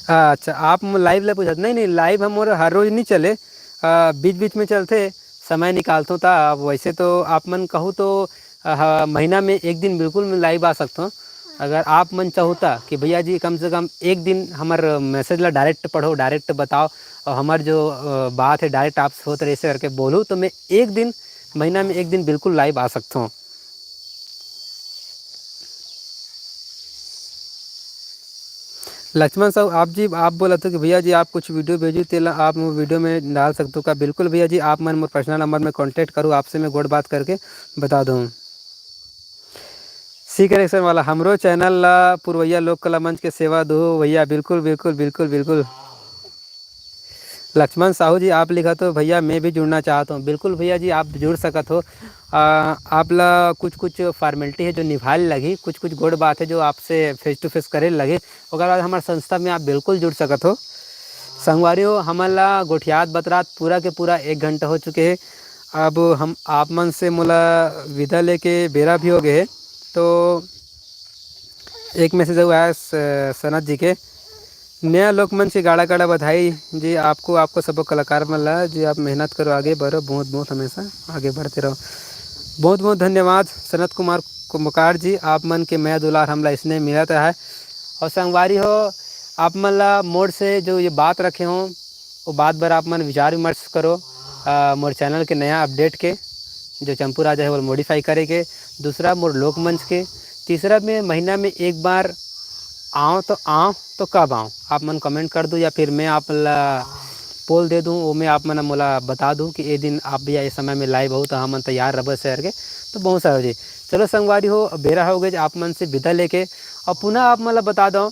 अच्छा, आप म-, live ला पूछत? नहीं, नहीं, live हमर हर रोज नहीं चले, अ, बीच-बीच में चलथे, समय निकालथों ता। अब वैसे तो आप मन कहू तो, अ, ह-, महीना में एक दिन बिल्कुल मैं live आ सकथों। अगर आप मन चाहू ता कि भैया जी कम से कम एक दिन हमर message ला direct पढ़ो, direct बताओ और हमर जो, अ, बात है direct आपसे होत रहे, ऐसे करके बोलू, तो मैं एक दिन, महीना में एक दिन बिल्कुल live आ सकथों। लक्ष्मण साहू, आप जी, आप बोलत हो कि भैया जी, आप कुछ video भेजू, तेला आप मोर video में डाल सकत हो का? बिल्कुल भैया जी, आप मन मोर personal number में contact करू, आपसे मैं गोठ बात करके बता दूँ। C Correction वाला, हमरो channel ला पुरवैया लोक कला मंच के सेवा दो भैया। बिल्कुल, बिल्कुल, बिल्कुल, बिल्कुल। लक्ष्मण साहू जी, आप लिखत हो, "भैया, मैं भी जुड़ना चाहत हूँ।" बिल्कुल भैया जी, आप जुड़ सकत हो। आ, आप ला कुछ-कुछ formality है जो निभाए लगही, कुछ-कुछ गोठ बात है जो आपसे face to face करे लगही, ओकर बाद हमर संस्था में आप बिल्कुल जुड़ सकत हो। संगवारी हो, हमन ला गोठियात बतरात पूरा के पूरा एक घंटा हो चुके हे। अब हम आप मन से मोला विदा लेके बेरा भी हो गए हे, तो एक message अउ आय स-, सनत जी के, "नया लोकमंच के गाड़ा गाड़ा बधाई जी आपको, आपको सबो कलाकार मन ला जी, आप मेहनत करो, आगे बढ़ो, बहुत बहुत हमेशा आगे बढ़ते रहो।" बहुत बहुत धन्यवाद सनत कुमार कुम्भकार जी, आप मन के मया दुलार हमला इसने मिलत रहा है। और संगवारी हो, आप मन ला मोर से जो ये बात रखे हों, वो बात बर आप मन विचार विमर्श करो। अ, मोर channel के नया update के, जो चंपू राजा है, वो modify करे के, दूसरा मोर लोकमंच के, तीसरा में महीना में एक बार आऊँ तो आऊँ तो कब आऊँ, आप मन comment कर दो, या फिर मैं आप ला poll दे दूँ, वो में आप मन मोला बता दूँ कि ए दिन आप भैया इस समय में live हो तो हमन तैयार रहबो शहर के, तो बहुत सारा जी। चलो संगवारी हो, बेरा हो गए आप मन से विदा लेके, और पुनः आप मन ला बता दो,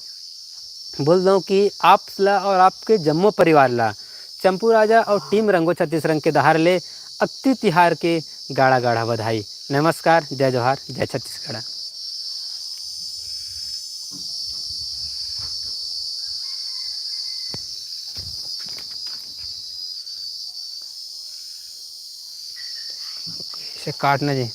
बोल दो कि आप ला और आपके जम्मो परिवार ला चंपू राजा और team रंगो छत्तीस रंग के दहार ले अक्ति तिहार के गाड़ा गाड़ा बधाई। नमस्कार, जय जोहार, जय छत्तीसगढ़। इसे काटना जी।